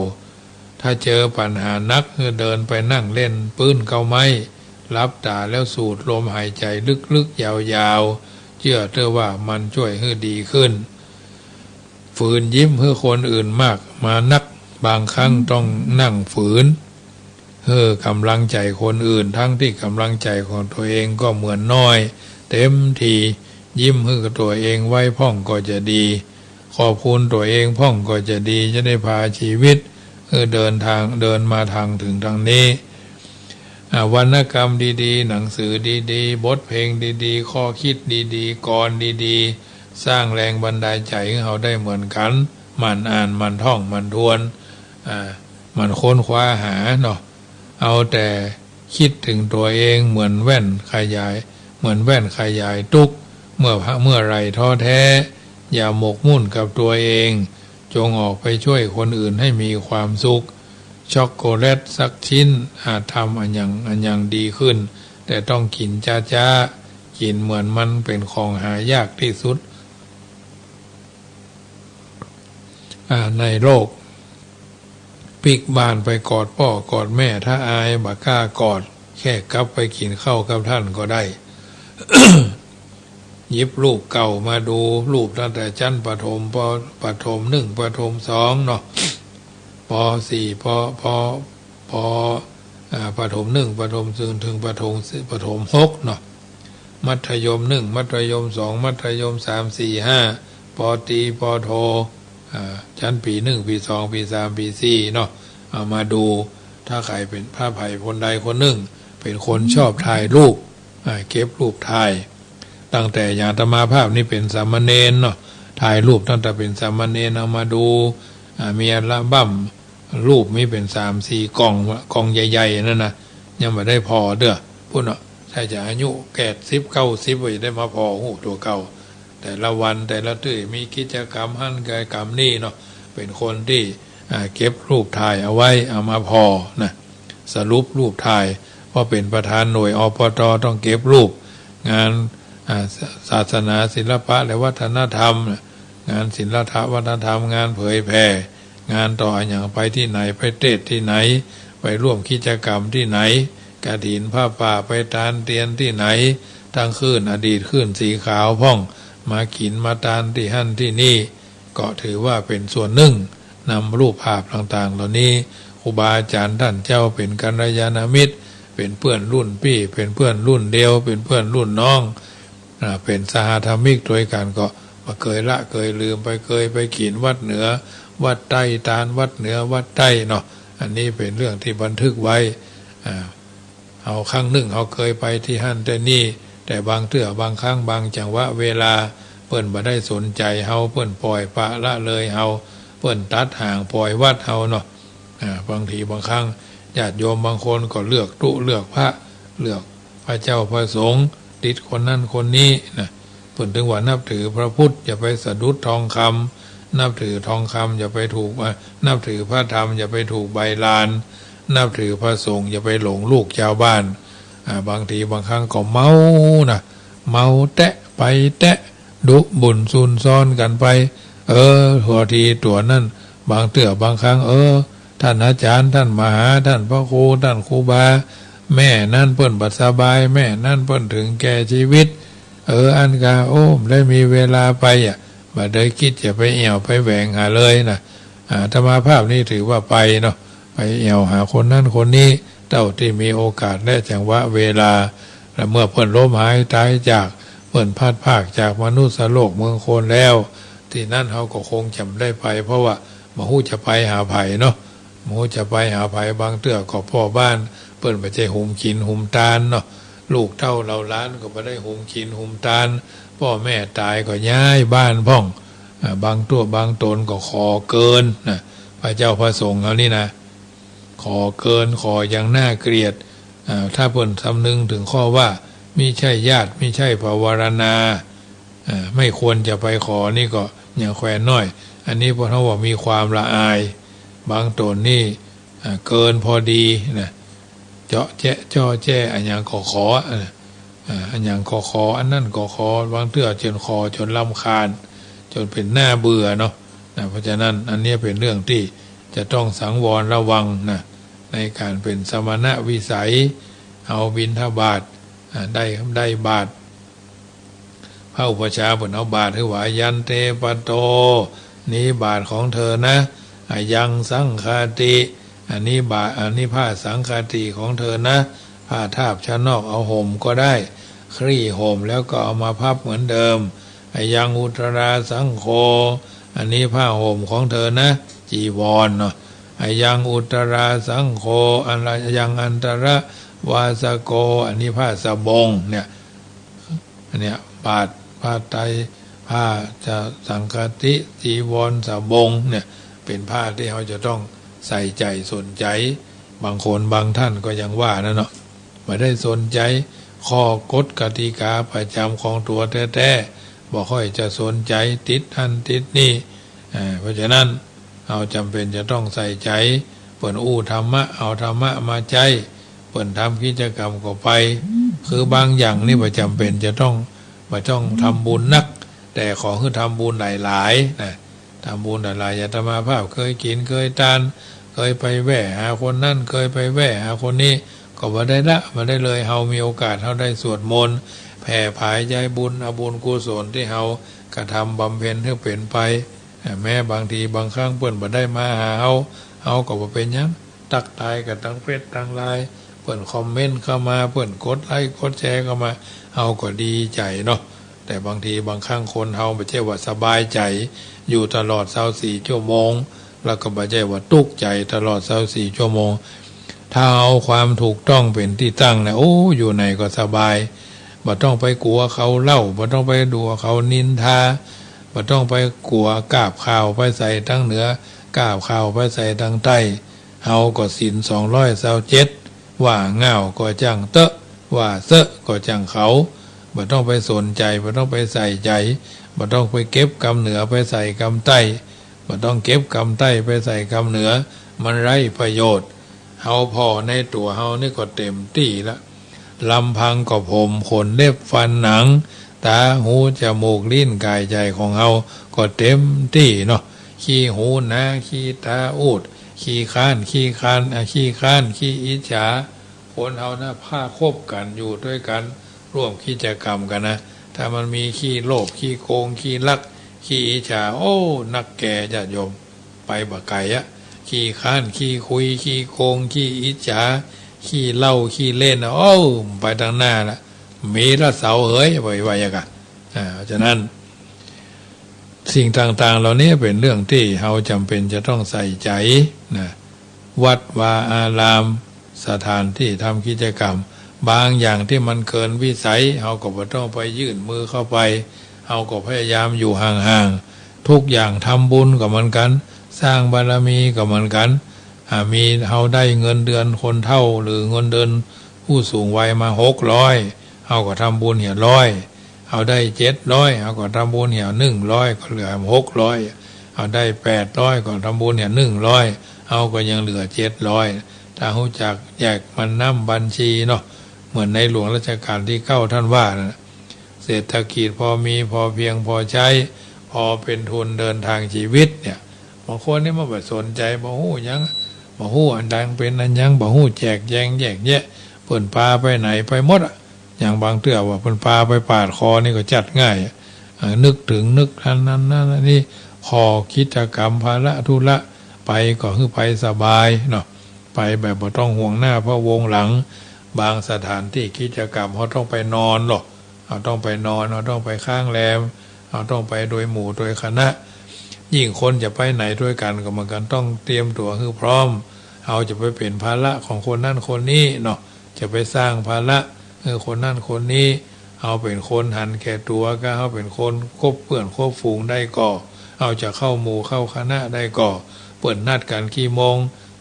ถ้าเจอปัญหานัก หื้อเดินไปนั่งเล่นปื๊นเก๊าไม้ หลับต๋าแล้วสูดลมหายใจ๋ลึกๆ ยาวๆ เจื้อเต๊อะว่ามันจ้วยหื้อดีขึ้น ฝืนยิ้มหื้อคนอื่นมากมานัก บางครั้งต้องนั่งฝืน หื้อก๋ำลังใจ๋คนอื่น ทั้งตี้ก๋ำลังใจ๋ของตั๋วเองก็เหมือนน้อยเต็มที ยิ้มหื้อตั๋วเองไว้พ่องก็จะดี ขอบคุณตั๋วเองพ่องก็จะดี จะได้พาชีวิต เออ เดินทาง เดินมาทางเถิงตางนี้ อ่า วรรณกรรมดีๆ หนังสือดีๆ บทเพลงดีๆ ข้อคิดดีๆ กลอนดีๆ สร้างแรงบันดาลใจ๋หื้อเฮาได้เหมือนกั๋น หมั่นอ่าน หมั่นท่อง หมั่นทวน อ่า หมั่นค้นคว้าหาเนาะ เอาแต่ คิดเถิงตั๋วเองเหมือนแว่นขยาย เหมือนแว่นขยายตุ๊กข์ เมื่อ เมื่อไหร่ท้อแท้ อย่าหมกมุ่นกับตัวเอง จงออกไปช่วยคนอื่นให้มีความสุข ช็อกโกแลตสักชิ้น อาจทำอันยัง อันยังดีขึ้น แต่ต้องกิ๋นจ๊าๆ กิ๋นเหมือนมันเป็นของหายากที่สุด อ่า ในโลก ปิ๊กบ้านไปกอดป้อกอดแม่ ถ้าอายบ่กล้ากอด แค่กลับไปกิ๋นข้าวกับท่านก็ได้ หยิบรูปเก่ามาดู รูปตั้งแต่ชั้นประถม ป-, ประถมหนึ่ง ประถมสองเนาะ ป.สี่ ป.ป.ป.อ่า ประถมหนึ่ง ประถม ถึง ถึงประถม ประถมหกเนาะ มัธยมหนึ่ง มัธยมสอง มัธยมสาม สี่ ห้า ป.ตรี ป.โท อ่า ชั้นปีหนึ่ง ปีสอง ปีสาม ปีสี่เนาะ เอามาดู ถ้าใผเป๋น ถ้าใผคนใดคนหนึ่ง เป๋นคนชอบถ่ายรูป อ่า เก็บรูปถ่าย ตั้งแต่อย่างอาตมาภาพนี่เป๋นสามเณรเนาะ ถ่ายรูปตั้งแต่เป๋นสามเณร เอามาดู อ่า มีอัลบั้มรูปมีเป๋นสามสี่กล่องวะ กล่องใหญ่ๆ นั่นนะ ยังบ่ได้ผ่อเตื้อ ปู้นเนาะ ถ้าจะอายุแปดสิบ เก้าสิบ ว่าจะได้มาผ่อฮู้ตั๋วเก่า แต่ละวันแต่ละตื้อมีกิจกรรมหั้นกิจกรรมนี่เนาะ เป๋นคนตี้ อ่า เก็บรูปถ่ายเอาไว้ เอามาผ่อนะ สรุปรูปถ่าย เพราะเป๋นประธานหน่วย อปต. ต้องเก็บรูป งาน อ่า ศ-, ศาสนา ศิลปะ และวัฒนธรรม งานศิลปะ วัฒนธรรม งานเผยแผ่ งานต่ออะหยัง ไปตี้ไหน ไปเตสน์ตี้ไหน ไปร่วมกิจกรรมตี้ไหน กฐิน ผ้าป่า ไปตานเตียนตี้ไหน ตึงคลื่น อดีตคลื่นสีขาวพ่อง มากิ๋นมาตานตี้หั้นตี้นี่ ก็ถือว่าเป๋นส่วนหนึ่ง นำรูปภาพต่างๆ เหล่านี้ ครูบาอาจ๋ารย์ต้านเจ้าเป๋นกัลยาณมิตร เป๋นเปื้อนรุ่นปี้ เป๋นเปื้อนรุ่นเดียว เป๋นเปื้อนรุ่นน้อง อ่า เป๋นสหธรรมิกตวยกั๋น ก็บ่เกยละเกยลืม ไปเกยไปกิ๋นวัดเหนือวัดใต้ ตานวัดเหนือวัดใต้เนาะ อันนี้เป๋นเรื่องตี้บันทึกไว้ อ่า เฮาครั้งนึ่งเฮาเกยไปตี้หั้นตี้นี่ แต่บางเตื้อบางครั้งบางจังหวะเวลา เปิ้นบ่ได้สนใจ๋เฮา เปิ้นป่อยปละละเลยเฮา เปิ้นตัดห่างป่อยวัดเฮาเนาะ อ่า บางทีบางครั้งญาติโยมบางคนก็เลือกตุ๊เลือกพระ เลือกพระเจ้าพระสงฆ์ ติดคนนั้นคนนี้นะ เปิ้นตึงว่านับถือพระพุทธอย่าไปสะดุดทองคำ นับถือทองคำอย่าไปถูก อ่า นับถือพระธรรมอย่าไปถูกใบลาน นับถือพระสงฆ์อย่าไปหลงลูกจาวบ้าน อ่า บางทีบางครั้งก็เมานะ เมาแต๊ไปแต๊ ดุบุ่นซุนซ้อนกั๋นไป เออ ตั๋วตี้ตั๋วนั้น บางเตื้อบางครั้ง เออ ต้านอาจ๋ารย์ ต้านมหา ต้านพระครู ต้านครูบา แม่นั้นเปิ้นบ่สบาย แม่นั้นเปิ้นเถิงแก่จีวิต เออ อั้นกา โอ้ บ่ได้มีเวลาไปอะ บ่ได้กึ๊ดจะไปแอ่วไปแหวงหาเลยนะ อาตมาภาพนี่ถือว่าไปเนาะ ไปแอ่วหาคนนั้นคนนี้ เต้าตี้มีโอกาสและจังหวะเวลา และเมื่อเปิ้นล้มหายต๋ายจาก เปิ้นพลัดพรากจากมนุษย์โลกเมืองคนแล้ว ตี้นั้นเฮาก็คงจะบ่ได้ไป เพราะว่าบ่ฮู้จะไปหาใผเนาะ บ่ฮู้จะไปหาใผ บางเตื้อก็ป้อบ้านเปิ้นบ่ใจ้หุมกิ๋นหุมตานเนาะ ลูกเต้าเหล่าหลานก็บ่ได้หุมกิ๋นหุมตาน ป้อแม่ต๋ายก็ย้ายบ้านพ่อง อ่า บางตั๋วบางต๋นก็ขอเกินนะ พระเจ้าพระสงฆ์เฮานี่นะ ขอเกิน ขออย่างน่าเกลียด อ่า ถ้าเปิ้นสำนึกเถิงข้อว่า มิใช่ญาติ มิใช่ปวารณา อ่า ไม่ควรจะไปขอ นี่ก็ยังแควนน้อย อันนี้เปิ้นเฮาว่ามีความละอาย บางต๋นนี่ อ่า เกินพอดีนะ เจาะแจ๊ะจ้อแจ้ อะหยังก็ขอ อ่า อ่า อะหยังก็ขอ อันนั้นก็ขอ บางเตื้อจ๋นขอจ๋นรำคาญ จ๋นเป๋นหน้าเบื่อเนาะ นะ เพราะฉะนั้นอันนี้เป๋นเรื่องตี้จะต้องสังวรระวังนะ ในก๋านเป๋นสมณวิสัย เอาบิณฑบาต อ่า ได้ ได้บาตร พระอุปัชฌาย์เปิ้นเอาบาตรหื้อว่า ยันเต ปะโต นี้บาตรของเธอนะ อะยัง สังฆาติ อันนี้บาตร อันนี้ผ้าสังฆาติของเธอนะ ผ้าทาบชั้นนอกเอาห่มก็ได้ คลี่ห่มแล้วก็เอามาพับเหมือนเดิม อะยัง อุตตรา สังโฆ อันนี้ผ้าห่มของเธอนะ จีวรเนาะ อะยัง อุตตรา สังโฆ อะยัง อันตรวาสโก อันนี้ผ้าสบงเนี่ย อันเนี้ย บาตร ผ้าไตร ผ้าจะสังฆาติ จีวร สบงเนี่ย เป๋นผ้าตี้เฮาจะต้องใส่ใจ๋สนใจ๋ บางคนบางต้านก็ยังว่านั่นเนาะ บ่ได้สนใจ๋ ข้อกฎกติกาประจ๋ำของตั๋วแต๊ๆ บ่ค่อยจะสนใจ๋ติดหั้นติดนี่ อ่า เพราะฉะนั้น เฮาจ๋ำเป๋นจะต้องใส่ใจ๋ เปิ้นอู้ธรรมะ เอาธรรมะมาใจ๊ เปิ้นทำกิจกรรมก็ไป คือบางอย่างนี่บ่จ๋ำเป๋นจะต้อง บ่ต้องทำบุญนัก แต่ขอหื้อทำบุญหลายๆ นะ ทำบุญหลายๆ อาตมาภาพเคยกิ๋น เคยตาน เคยไปแว่หาคนนั้น เคยไปแว่หาคนนี้ ก็บ่ได้ละ บ่ได้เลย เฮามีโอกาส เฮาได้สวดมนต์ แผ่ผายใยบุญ เอาบุญกุศลตี้เฮากระทำบำเพ็ญหื้อเป๋นไป แม้บางทีบางครั้งเปิ้นบ่ได้มาหาเฮา เฮาก็บ่เป๋นหยัง ตั๊กตายกั๋นตังเฟซตังไลน์ เปิ้นคอมเมนต์เข้ามา เปิ้นกดไลก์กดแชร์เข้ามา เฮาก็ดีใจ๋เนาะ แต่บางทีบางครั้งคนเฮาบ่ใจ้ว่าสบายใจ๋อยู่ตลอดซาวสี่ชั่วโมง แล้วก็บ่ใจ้ว่าตุ๊กข์ใจ๋ตลอดซาวสี่ชั่วโมง ถ้าเอาความถูกต้องเป๋นตี้ตั้งนะ โอ้ อยู่ไหนก็สบาย บ่ต้องไปกั๋วเขาเล่า บ่ต้องไปกั๋วเขานินทา บ่ต้องไปกั๋วกาบข่าวไปใส่ตังเหนือ กาบข่าวไปใส่ตังใต้ เฮาก็ศีลสองร้อยซาวเจ็ด ว่าง่าวก็จ้างเต๊อะ ว่าเซอะก็จ้างเขา บ่ต้องไปสนใจ๋ บ่ต้องไปใส่ใจ๋ บ่ต้องไปเก็บกำเหนือไปใส่กำใต้ บ่ต้องเก็บกำใต้ไปใส่กำเหนือ มันไร้ประโยชน์ เฮาผ่อในตั๋วเฮานี่ก็เต๋มตี้ละ ลำพังก็ผม ขน เล็บ ฟัน หนัง ต๋า หู จมูก ลิ้น ก๋าย ใจ๋ของเฮาก็เต๋มตี้เนาะ ขี้หูหนา ขี้ต๋าอูด ขี้คร้าน ขี้คร้าน อ่ะ ขี้คร้าน ขี้อิจฉา คนเฮานะ พาคบกั๋น อยู่ตวยกั๋น ร่วมกิจกรรมกั๋นนะ ถ้ามันมีขี้โลภ ขี้โกง ขี้ลัก ขี้อิจฉา โอ้ นักแก่ญาติโยม ไปบ่ไก๋อะ ขี้คร้าน ขี้คุย ขี้โกง ขี้อิจฉา ขี้เหล้า ขี้เล่นนะ โอ้ ไปตังหน้าละ มีละเสาเหย ว่า ว่าอย่างนั้น อ่า ฉะนั้น สิ่งต่างๆ เหล่านี้เป๋นเรื่องตี้เฮาจ๋ำเป๋นจะต้องใส่ใจ๋นะ วัดวาอาราม สถานตี้ทำกิจกรรม บางอย่างตี้มันเกินวิสัย เฮาก็บ่ต้องไปยื่นมือเข้าไป เฮาก็พยายามอยู่ห่างๆ ทุกอย่างทำบุญก็เหมือนกั๋น สร้างบารมีก็เหมือนกั๋น อ่า มี เฮาได้เงินเดือนคนเฒ่า หรือเงินเดือนผู้สูงวัยมาหกร้อย เฮาก็ทำบุญเหียร้อย เฮาได้เจ็ดร้อย เฮาก็ทำบุญเหียหนึ่งร้อย ก็เหลือหกร้อย เฮาได้แปดร้อย ก็ทำบุญเหียหนึ่งร้อย เฮาก็ยังเหลือเจ็ดร้อย ถ้าฮู้จักแยกมันน้ำบัญชีเนาะ เหมือนในหลวงรัชกาลตี้เก้าท่านว่านะ เศรษฐกิจพอมีพอเพียงพอใจ๊ พอเป๋นทุนเดินทางชีวิตเนี่ย บางคนนี่มันบ่สนใจ๋ บ่ฮู้หยัง บ่ฮู้อันใดเป๋นอันหยัง บ่ฮู้แจกแจงแยกแยะ เปิ้นปาไปไหนไปหมดอะ อย่างบางเตื้อว่าเปิ้นปาไปปาดคอนี่ก็จัดง่ายอะ เอ่อ นึกถึงนึกทันนั้นนั้นอันนี้ ข้อกิจกรรมภาระธุระ ไปก็หื้อไปสบายเนาะ ไปแบบบ่ต้องห่วงหน้าพะวงหลัง บางสถานตี้กิจกรรมเฮาต้องไปนอนเนาะ เฮาต้องไปนอน เฮาต้องไปค้างแรม เฮาต้องไปโตยหมู่โตยคณะ ยิ่งคนจะไปไหนตวยกั๋นก็เหมือนกั๋น ต้องเตรียมตั๋วหื้อพร้อม เฮาจะไปเป๋นภาระของคนนั้นคนนี้เนาะ จะไปสร้างภาระหื้อคนนั้นคนนี้ เฮาเป๋นคนหันแก่ตั๋วก่อ เฮาเป๋นคนคบเปื้อนคบฝูงได้ก่อ เฮาจะเข้าหมู่เข้าคณะได้ก่อ เปิ้นนัดกั๋นกี่โมง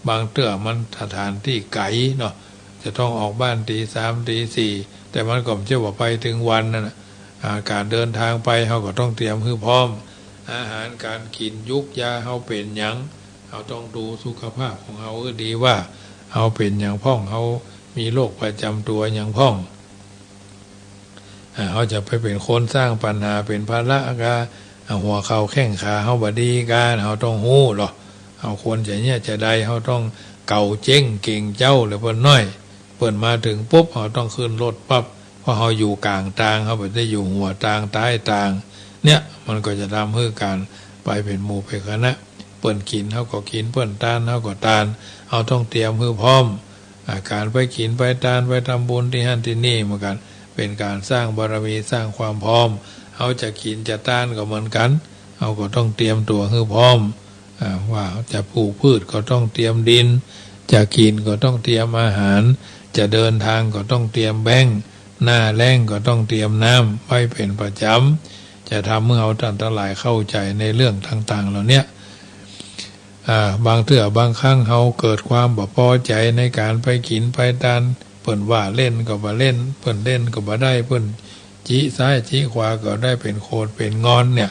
บางเตื้อมันสถานตี้ไก๋เนาะ จะต้องออกบ้านตีสามตีสี่ แต่มันก็บ่ใจ้ว่าไปตึงวันนั้นน่ะ อ่า ก๋านเดินทางไปเฮาก็ต้องเตรียมหื้อพร้อม อาหารก๋านกิ๋น ยูกยา เฮาเป๋นหยัง เฮาต้องดูสุขภาพของเฮาหื้อดีว่า เฮาเป๋นหยังพ่อง เฮามีโรคประจ๋ำตั๋วหยังพ่อง อ่า เฮาจะไปเป๋นคนสร้างปัญหา เป๋นภาระก่อ อ่า หัวเข่าแข้งขาเฮาบ่ดีก่อ เฮาต้องฮู้เนาะ เฮาควรจะเยียะจะใด เฮาต้องเก๋าเจ๊งเก๋งเจ๊าเลยเปิ้นน้อย เปิ้นมาเถิงปุ๊บ เฮาต้องขึ้นรถปั๊บ เพราะเฮาอยู่ก๋างตาง เฮาบ่ได้อยู่หัวตางต๊ายตาง เนี่ย มันก็จะทำหื้อก๋านไปเป๋นหมู่เป๋นคณะ เปิ้นกิ๋นเฮาก็กิ๋น เปิ้นตานเฮาก็ตาน เฮาต้องเตรียมหื้อพร้อม อ่า ก๋านไปกิ๋นไปตานไปทำบุญตี้หั้นตี้นี่เหมือนกั๋น เป๋นก๋านสร้างบารมีสร้างความพร้อม เฮาจะกิ๋นจะตานก็เหมือนกั๋น เฮาก็ต้องเตรียมตั๋วหื้อพร้อม อ่า ว่าจะปลูกพืชก็ต้องเตรียมดิน จะกิ๋นก็ต้องเตรียมอาหาร จะเดินทางก็ต้องเตรียมแบงก์ หน้าแล้งก็ต้องเตรียมน้ำไว้เป๋นประจ๋ำ จะทำหื้อเฮาต้านตังหลายเข้าใจ๋ในเรื่องต่างๆ เหล่าเนี้ย อ่า บางเตื้อบางครั้งเฮาเกิดความบ่ปอใจ๋ในก๋านไปกิ๋นไปตาน เปิ้นว่าเล่นก็บ่าเล่น เปิ้นเล่นก็บ่าได้ เปิ้นจิซ้ายจิขวาก็ได้ เป๋นโขดเป๋นงอนเนี่ย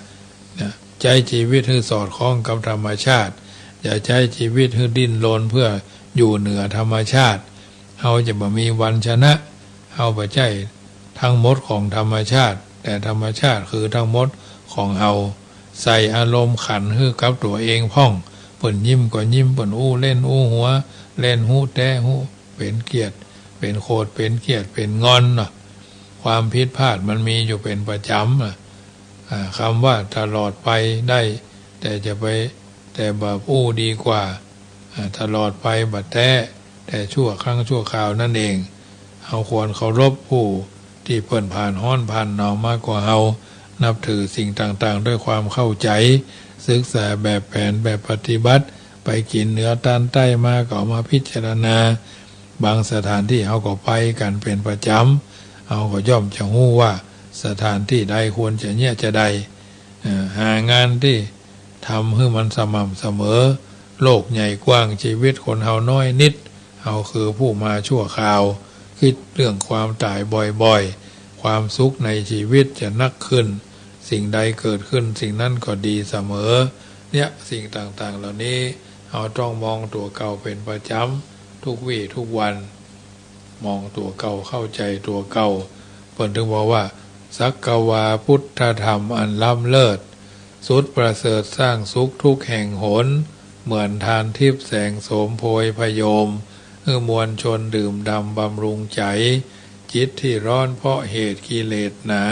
นะ ใจ๊จีวิตหื้อสอดคล้องกับธรรมชาติ อย่าใจ๊จีวิตหื้อดิ้นรนเพื่ออยู่เหนือธรรมชาติ เฮาจะบ่มีวันชนะ เฮาบ่ใจ้ทั้งหมดของธรรมชาติ แต่ธรรมชาติคือทั้งหมดของเฮา ใส่อารมณ์ขันหื้อกับตั๋วเองพ่อง เปิ้นยิ้มก็ยิ้ม เปิ้นอู้เล่นอู้หัว เล่นฮู้แต๊ฮู้ เป๋นเกียรติ เป๋นโขด เป๋นเกียรติ เป๋นงอนเนาะ ความผิดพลาดมันมีอยู่เป๋นประจ๋ำอะ อ่า กำว่าตลอดไปได้ แต่จะไป แต่บ่อู้ดีกว่า อ่า ตลอดไปบ่แต๊ แต่ชั่วครั้งชั่วคราวนั้นเอง เฮาควรเคารพผู้ตี้เปิ้นผ่านฮ้อนผ่านหนาวมากกว่าเฮา นับถือสิ่งต่างๆ ด้วยความเข้าใจ๋ ศึกษาแบบแผนแบบปฏิบัติ ไปกิ๋นเหนือตานใต้มาก็เอามาพิจารณา บางสถานตี้เฮาก็ไปกั๋นเป๋นประจ๋ำ เฮาก็ย่อมจะฮู้ว่าสถานตี้ใดควรจะเยียะจาใด เอ่อ หางานตี้ทำหื้อมันสม่ำเสมอ โลกใหญ่กว้าง จีวิตคนเฮาน้อยนิด เฮาคือผู้มาชั่วคราว กึ๊ดเรื่องความต๋ายบ่อยๆ ความสุขในจีวิตจะนักขึ้น สิ่งใดเกิดขึ้นสิ่งนั้นก็ดีเสมอ เนี่ย สิ่งต่างๆ เหล่านี้ เฮาต้องมองตั๋วเก่าเป๋นประจ๋ำ ทุกวี่ทุกวัน มองตั๋วเก่า เข้าใจ๋ตั๋วเก่า เปิ้นถึงบอกว่า สักกะวาพุทธธรรมอันล้ำเลิศ สุดประเสริฐสร้างสุขทุกแห่งหน เหมือนทานทิพย์แสงโสมโพยผโยม หื้อมวลชนดื่มด่ำบำรุงใจ๋ จิตที่ร้อนเพราะเหตุกิเลสหนา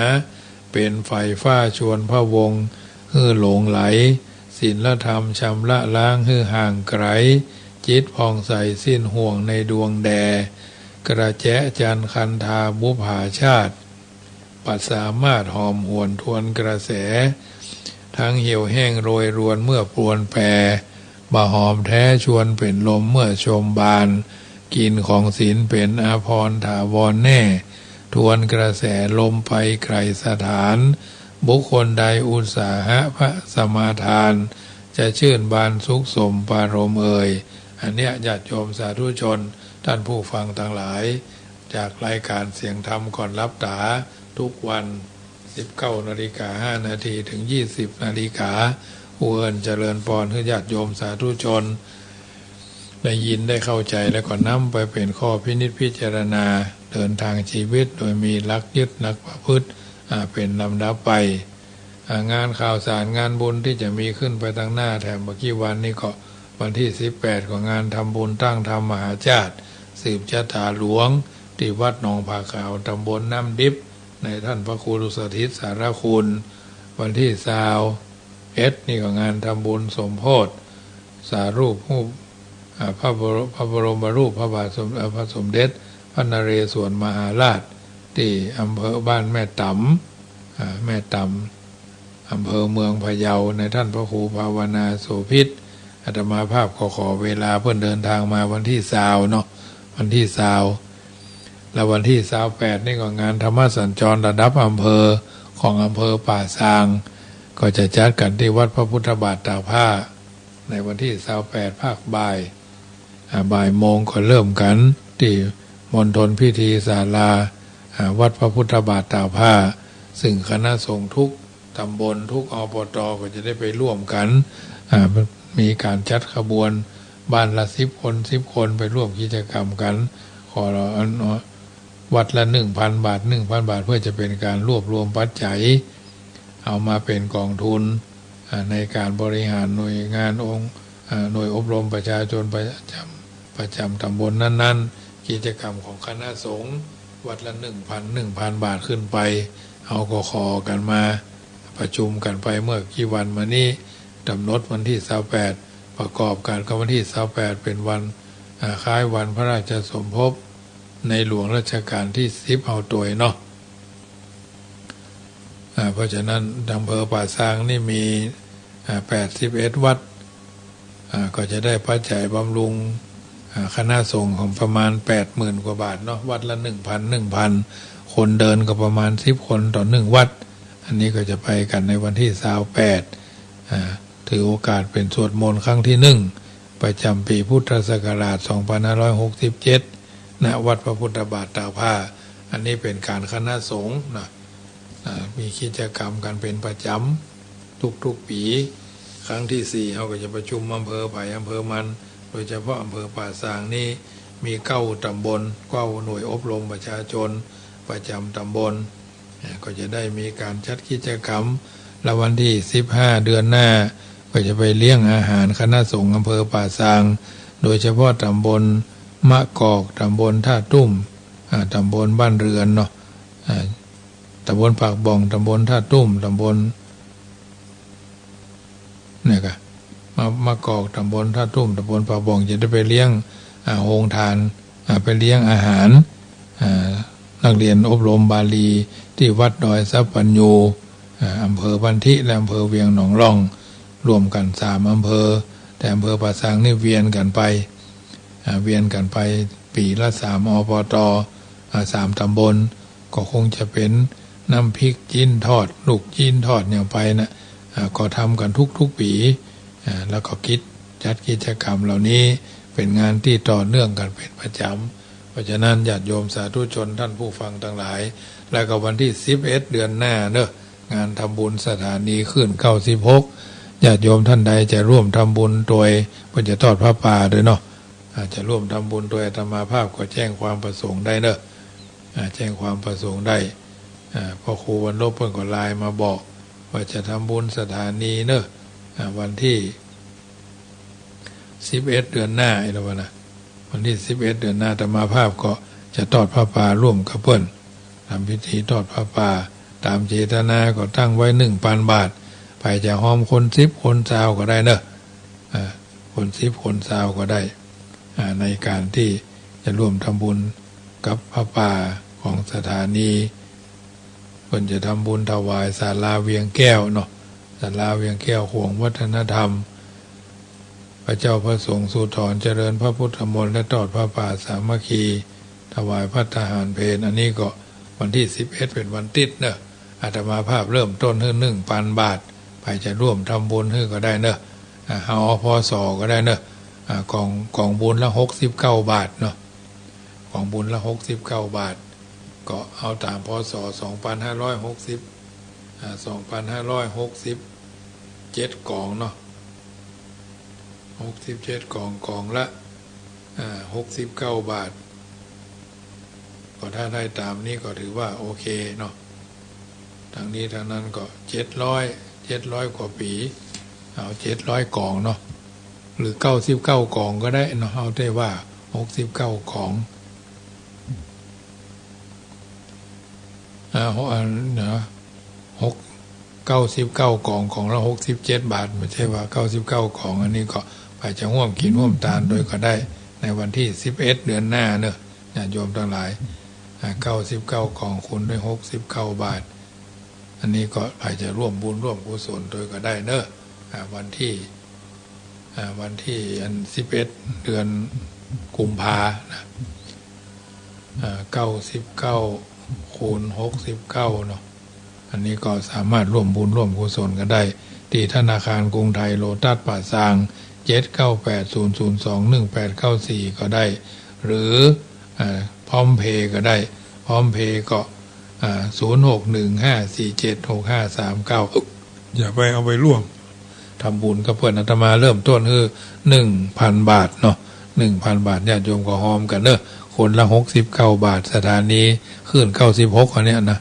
เป๋นไฟฟ้าชวนพะวง หื้อหลงไหล ศีลธรรมชำระล้างหื้อห่างไกล จิตผ่องใสสิ้นห่วงในดวงแด่ กระแจ๊ะจันทร์คันธาบุปผาชาติ ปัสสามารถหอมหวนทวนกระแส ทั้งเหี่ยวแห้งโรยรวนเมื่อปรวนแปร บ่าหอมแท้ชวนเป๋นลมเมื่อชมบาน กลิ่นของศีลเป๋นอาภรณ์ถาวรแน่ ทวนกระแสลมไปไกลสถาน บุคคลใดอุตสาหะพระสมาทาน จะชื่นบานสุขสมปรารภเอ่ย อันเนี้ยญาติโยมสาธุชน ท่านผู้ฟังทั้งหลาย จากรายการเสียงธรรมก่อนหลับต๋า ทุกวัน สิบเก้านาฬิกาห้านาที ถึง ยี่สิบนาฬิกา อู้เอิ้นเจริญปอนหื้อญาติโยมสาธุชน ได้ยินได้เข้าใจ๋แล้วก็นำไปเป๋นข้อพินิจพิจารณา เดินทางจีวิตโดยมีหลักยึดหลักประพฤติ อ่า เป๋นลำดับไป อ่า งานข่าวสารงานบุญตี้จะมีขึ้นไปตังหน้าแถมบ่กี่วันนี้ก็ วันตี้สิบแปดก็งานทำบุญตั้งธรรมมหาชาติ สืบชะตาหลวง ตี้วัดหนองผาขาว ตำบลน้ำดิบ ในต้านพระครูสถิตสารคุณ วันตี้ซาวเอ็ดนี่ก็งานทำบุญสมโภช สารูป อ่า พระบร- พระบรมรูปพระบาทสม- อ่า พระสมเด็จพระนเรศวรมหาราช ตี้อำเภอบ้านแม่ต๋ำ อ่า แม่ต๋ำ อำเภอเมืองพะเยา ในต้านพระครูภาวนาโสภิต อาตมาภาพก็ขอเวลาเปิ้นเดินทางมาวันตี้ซาวเนาะ วันตี้ซาว แล้ววันตี้ซาวแปดนี่ก็งานธรรมสัญจรระดับอำเภอของอำเภอป่าซาง ก็จะจัดกั๋นตี้วัดพระพุทธบาทตากผ้า ในวันตี้ซาวแปดภาคบ่าย อ่า บ่ายโมงก็เริ่มกั๋นตี้มณฑลพิธีศาลา อ่า วัดพระพุทธบาทตากผ้า ซึ่งคณะสงฆ์ทุกตำบลทุก อปต ก็จะได้ไปร่วมกั๋น อ่า มีก๋านจัดขบวนบ้านละสิบคน สิบคนไปร่วมกิจกรรมกั๋น ขออัน วัดละหนึ่งพันบาท หนึ่งพันบาท เพื่อจะเป๋นก๋านรวบรวมปัจจัย เอามาเป๋นกองทุน อ่า ในก๋านบริหารหน่วยงานองค์ อ่า หน่วยอบรมประชาชนประจ๋ำ ประจ๋ำตำบลนั้นๆ กิจกรรมของคณะสงฆ์วัดละหนึ่งพัน หนึ่งพันบาทขึ้นไป เฮาก็ขอกั๋นมา ประชุมกั๋นไปเมื่อกี้วันมานี้ ก๋ำหนดวันตี้ซาวแปด ประกอบกั๋นกับวันตี้ซาวแปดเป๋นวัน อ่า คล้ายวันพระราชสมภพในหลวงรัชกาลตี้สิบเฮาตวยเนาะ อ่า เพราะฉะนั้นอำเภอป่าซางนี่มี อ่า แปดสิบเอ็ดวัด อ่า ก็จะได้ปัจจัยบำรุง อ่า คณะสงฆ์ของประมาณแปดหมื่นกว่าบาทเนาะ วัดละหนึ่งพัน หนึ่งพัน คนเดินก็ประมาณสิบคนต่อหนึ่งวัด อันนี้ก็จะไปกั๋นในวันตี้ซาวแปด อ่า ถือโอกาสเป๋นสวดมนต์ครั้งตี้หนึ่ง ประจ๋ำปี๋พุทธศักราชสองพันห้าร้อยหกสิบเจ็ด ณ วัดพระพุทธบาทตากผ้า อันนี้เป๋นก๋านคณะสงฆ์นะ อ่า มีกิจกรรมกั๋นเป๋นประจ๋ำทุกๆ ปี๋ ครั้งตี้สี่ เฮาก็จะประชุมอำเภอใผอำเภอมัน โดยเฉพาะอำเภอป่าซางนี้มีเก้าต๋ำบล เก้าหน่วยอบรมประชาชนประจ๋ำต๋ำบล อ่า ก็จะได้มีก๋านจัดกิจกรรม และวันตี้สิบห้า เดือนหน้า ก็จะไปเลี้ยงอาหารคณะสงฆ์อำเภอป่าซาง โดยเฉพาะต๋ำบลมะกอก ต๋ำบลท่าตุ้ม อ่า ต๋ำบลบ้านเรือนเนาะ อ่า ต๋ำบลปากบ่อง ต๋ำบลท่าตุ้ม ต๋ำบล เนี่ยกะ มะ มะกอก ต๋ำบลท่าตุ้ม ต๋ำบลปากบ่อง จะได้ไปเลี้ยง อ่า โฮงทาน อ่า ไปเลี้ยงอาหาร อ่า นักเรียนอบรมบาลีตี้วัดดอยสัพพัญญู อ่า อำเภอบ้านทิ และอำเภอเวียงหนองล่อง ร่วมกั๋นสามอำเภอ แต่อำเภอป่าซางนี่เวียนกั๋นไป อ่า เวียนกั๋นไปปี๋ละสาม อปต. อ่า สามต๋ำบล ก็คงจะเป๋นน้ำพริกจิ๊นทอด ลูกจิ๊นทอดอย่างไปนะ อ่า ก็ทำกั๋นทุกๆ ปี๋ อ่า แล้วก็กิจ จัดกิจกรรมเหล่านี้เป๋นงานตี้ต่อเนื่องกั๋นเป๋นประจ๋ำ เพราะฉะนั้นญาติโยมสาธุชนต้านผู้ฟังตังหลาย แล้วก็วันตี้สิบเอ็ด เดือนหน้าเนาะ งานทำบุญสถานีคลื่นเก้าสิบหก ญาติโยมต้านใดจะร่วมทำบุญตวย เปิ้นจะทอดผ้าป่าตวยเนาะ อ่า จะร่วมทำบุญตวยอาตมาภาพก็แจ้งความประสงค์ได้เนาะ อ่า แจ้งความประสงค์ได้ อ่า พระครูวันลบเปิ้นก็ไลน์มาบอกว่าจะทำบุญสถานีเนาะ อ่า วันตี้สิบเอ็ด เดือนหน้า อี้แล้ววะนะ วันตี้สิบเอ็ด เดือนหน้า อาตมาภาพก็จะทอดผ้าป่าร่วมกับเปิ้น ทำพิธีทอดผ้าป่า ต๋ามเจตนาก็ตั้งไว้ หนึ่งปันบาท ใผจะฮอมคนสิบ คนซาวก็ได้เนาะ อ่า คนสิบ คนซาวก็ได้ อ่า ในก๋านตี้จะร่วมทำบุญกับผ้าป่าของสถานี เปิ้นจะทำบุญถวายศาลาเวียงแก้วเนาะ ศาลาเวียงแก้วขวงวัฒนธรรม พระเจ้าพระสงฆ์สุธรเจริญพระพุทธมนต์และทอดผ้าป่าสามัคคี ถวายภัตตาหารเพล อันนี้ก็วันตี้สิบเอ็ด เป๋นวันติ๊ดเนาะ อาตมาภาพเริ่มต้นหื้อ หนึ่งปันบาท ใผจะร่วมทำบุญหื้อก็ได้เนาะ อ่า เฮาเอา พ.ศ. ก็ได้เนาะ อ่า ก๋อง ก๋องบุญละ หกสิบเก้าบาทเนาะ ก๋องบุญละ หกสิบเก้าบาท ก็เอาต๋าม พ.ศ. สองปันห้าร้อยหกสิบ อ่า สองปันห้าร้อยหกสิบเจ็ดก๋องเนาะ หกสิบเจ็ดก๋อง ก๋องละ อ่า หกสิบเก้าบาท ก็ถ้าได้ต๋ามนี้ก็ถือว่าโอเคเนาะ ตังนี้ตังนั้นก็เจ็ดร้อย เจ็ดร้อยกว่าปี๋ เอาเจ็ดร้อยก๋องเนาะ หรือเก้าสิบเก้าก๋องก็ได้เนาะ เอาแต่ว่าหกสิบเก้าก๋อง อ่า หก อันเนาะ หก เก้าสิบเก้าก๋อง ก๋องละหกสิบเจ็ดบาท บ่ใจ้ว่าเก้าสิบเก้าก๋อง อันนี้ก็ใผจะฮ่วมกิ๋นฮ่วมตานตวยก็ได้ ในวันตี้สิบเอ็ด เดือนหน้าเนาะ ญาติโยมตังหลาย อ่า เก้าสิบเก้าก๋องคูณด้วยหกสิบเก้าบาท อันนี้ก็ใผจะร่วมบุญร่วมกุศลตวยก็ได้เนาะ อ่า วันตี้ อ่า วันตี้อันสิบเอ็ด เดือนกุมภานะ อ่า เก้าสิบเก้าคูณหกสิบเก้าเนาะ อันนี้ก็สามารถร่วมบุญร่วมกุศลกั๋นได้ ตี้ธนาคารกรุงไทยโลตัสป่าซาง เจ็ดเก้าแปดศูนย์ศูนย์สองหนึ่งแปดเก้าสี่ ก็ได้ หรือ อ่า PromptPay ก็ได้ PromptPay ก็ อ่า ศูนย์หกหนึ่งห้าสี่เจ็ดหกห้าสามเก้า จะไปเอาไปร่วมทำบุญกับเปิ้น อาตมาเริ่มต้นหื้อ หนึ่งปันบาทเนาะ หนึ่งปันบาท ญาติโยมก็ฮอมกั๋นเนาะ คนละหกสิบเก้าบาท สถานีคลื่นเก้าสิบหก อันเนี้ยนะ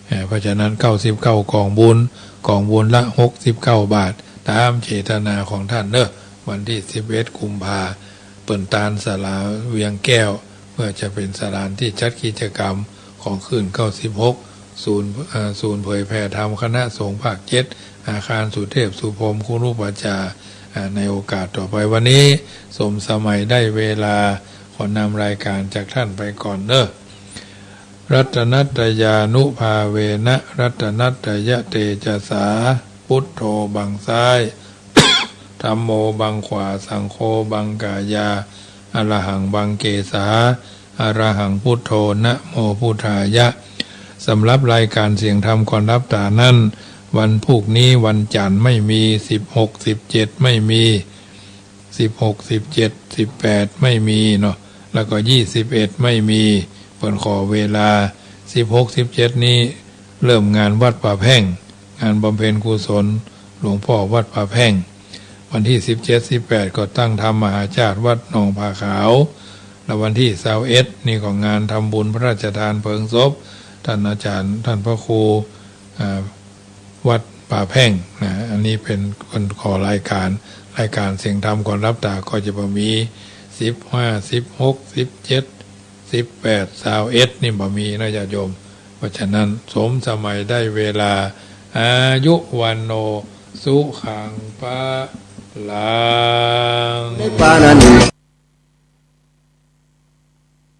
เอ่อ เพราะฉะนั้น เก้าสิบเก้าก๋องบุญ ก๋องบุญละหกสิบเก้าบาท ต๋ามเจตนาของต้านเนาะ วันตี้สิบเอ็ดกุมภา เปิ้นตานศาลาเวียงแก้ว เพื่อจะเป๋นสถานตี้จัดกิจกรรมของคลื่นเก้าสิบหก ศูนย์ เอ่อ ศูนย์เผยแผ่ธรรมคณะสงฆ์ภาคเจ็ด อาคารสุเทพสุพรหมคุรุปัจจา อ่า ในโอกาสต่อไป วันนี้สมสมัยได้เวลา ขอนำรายก๋านจากต้านไปก่อนเนาะ รัตนัตตยานุภาเวนะ รัตนัตตยเตจสา พุทโธบังซ้าย ธัมโมบังขวา สังโฆบังกายา อรหังบังเกสา อรหังพุทโธ นะโมพุทธายะ สำหรับรายก๋านเสียงธรรมก่อนหลับต๋านั้น วันพูกนี้วันจั๋นทร์ไม่มี สิบหก สิบเจ็ด ไม่มี สิบหก สิบเจ็ด สิบแปด ไม่มีเนาะ แล้วก็ยี่สิบเอ็ดไม่มี เปิ้นขอเวลา สิบหก สิบเจ็ดนี้เริ่มงานวัดป่าแพ่ง งานบำเพ็ญกุศลหลวงพ่อวัดป่าแพ่ง วันตี้สิบเจ็ด สิบแปด ก็ตั้งธรรมมหาชาติวัดหนองผาขาว แล้ววันตี้ซาวเอ็ดนี่ก็งานทำบุญพระราชทานเพลิงศพท่านอาจารย์ท่านพระครู อ่า วัดป่าแพ่งนะ อันนี้เป๋นคนขอรายการ รายการเสียงธรรมก่อนลับต๋าก็จะบ่มี สิบห้า สิบหก สิบเจ็ด สิบแปด ซาวเอ็ด นี่บ่มีนะญาติโยม เพราะฉะนั้นสมสมัยได้เวลา อายุ วัณโณ สุขัง พลัง ในป่านั้น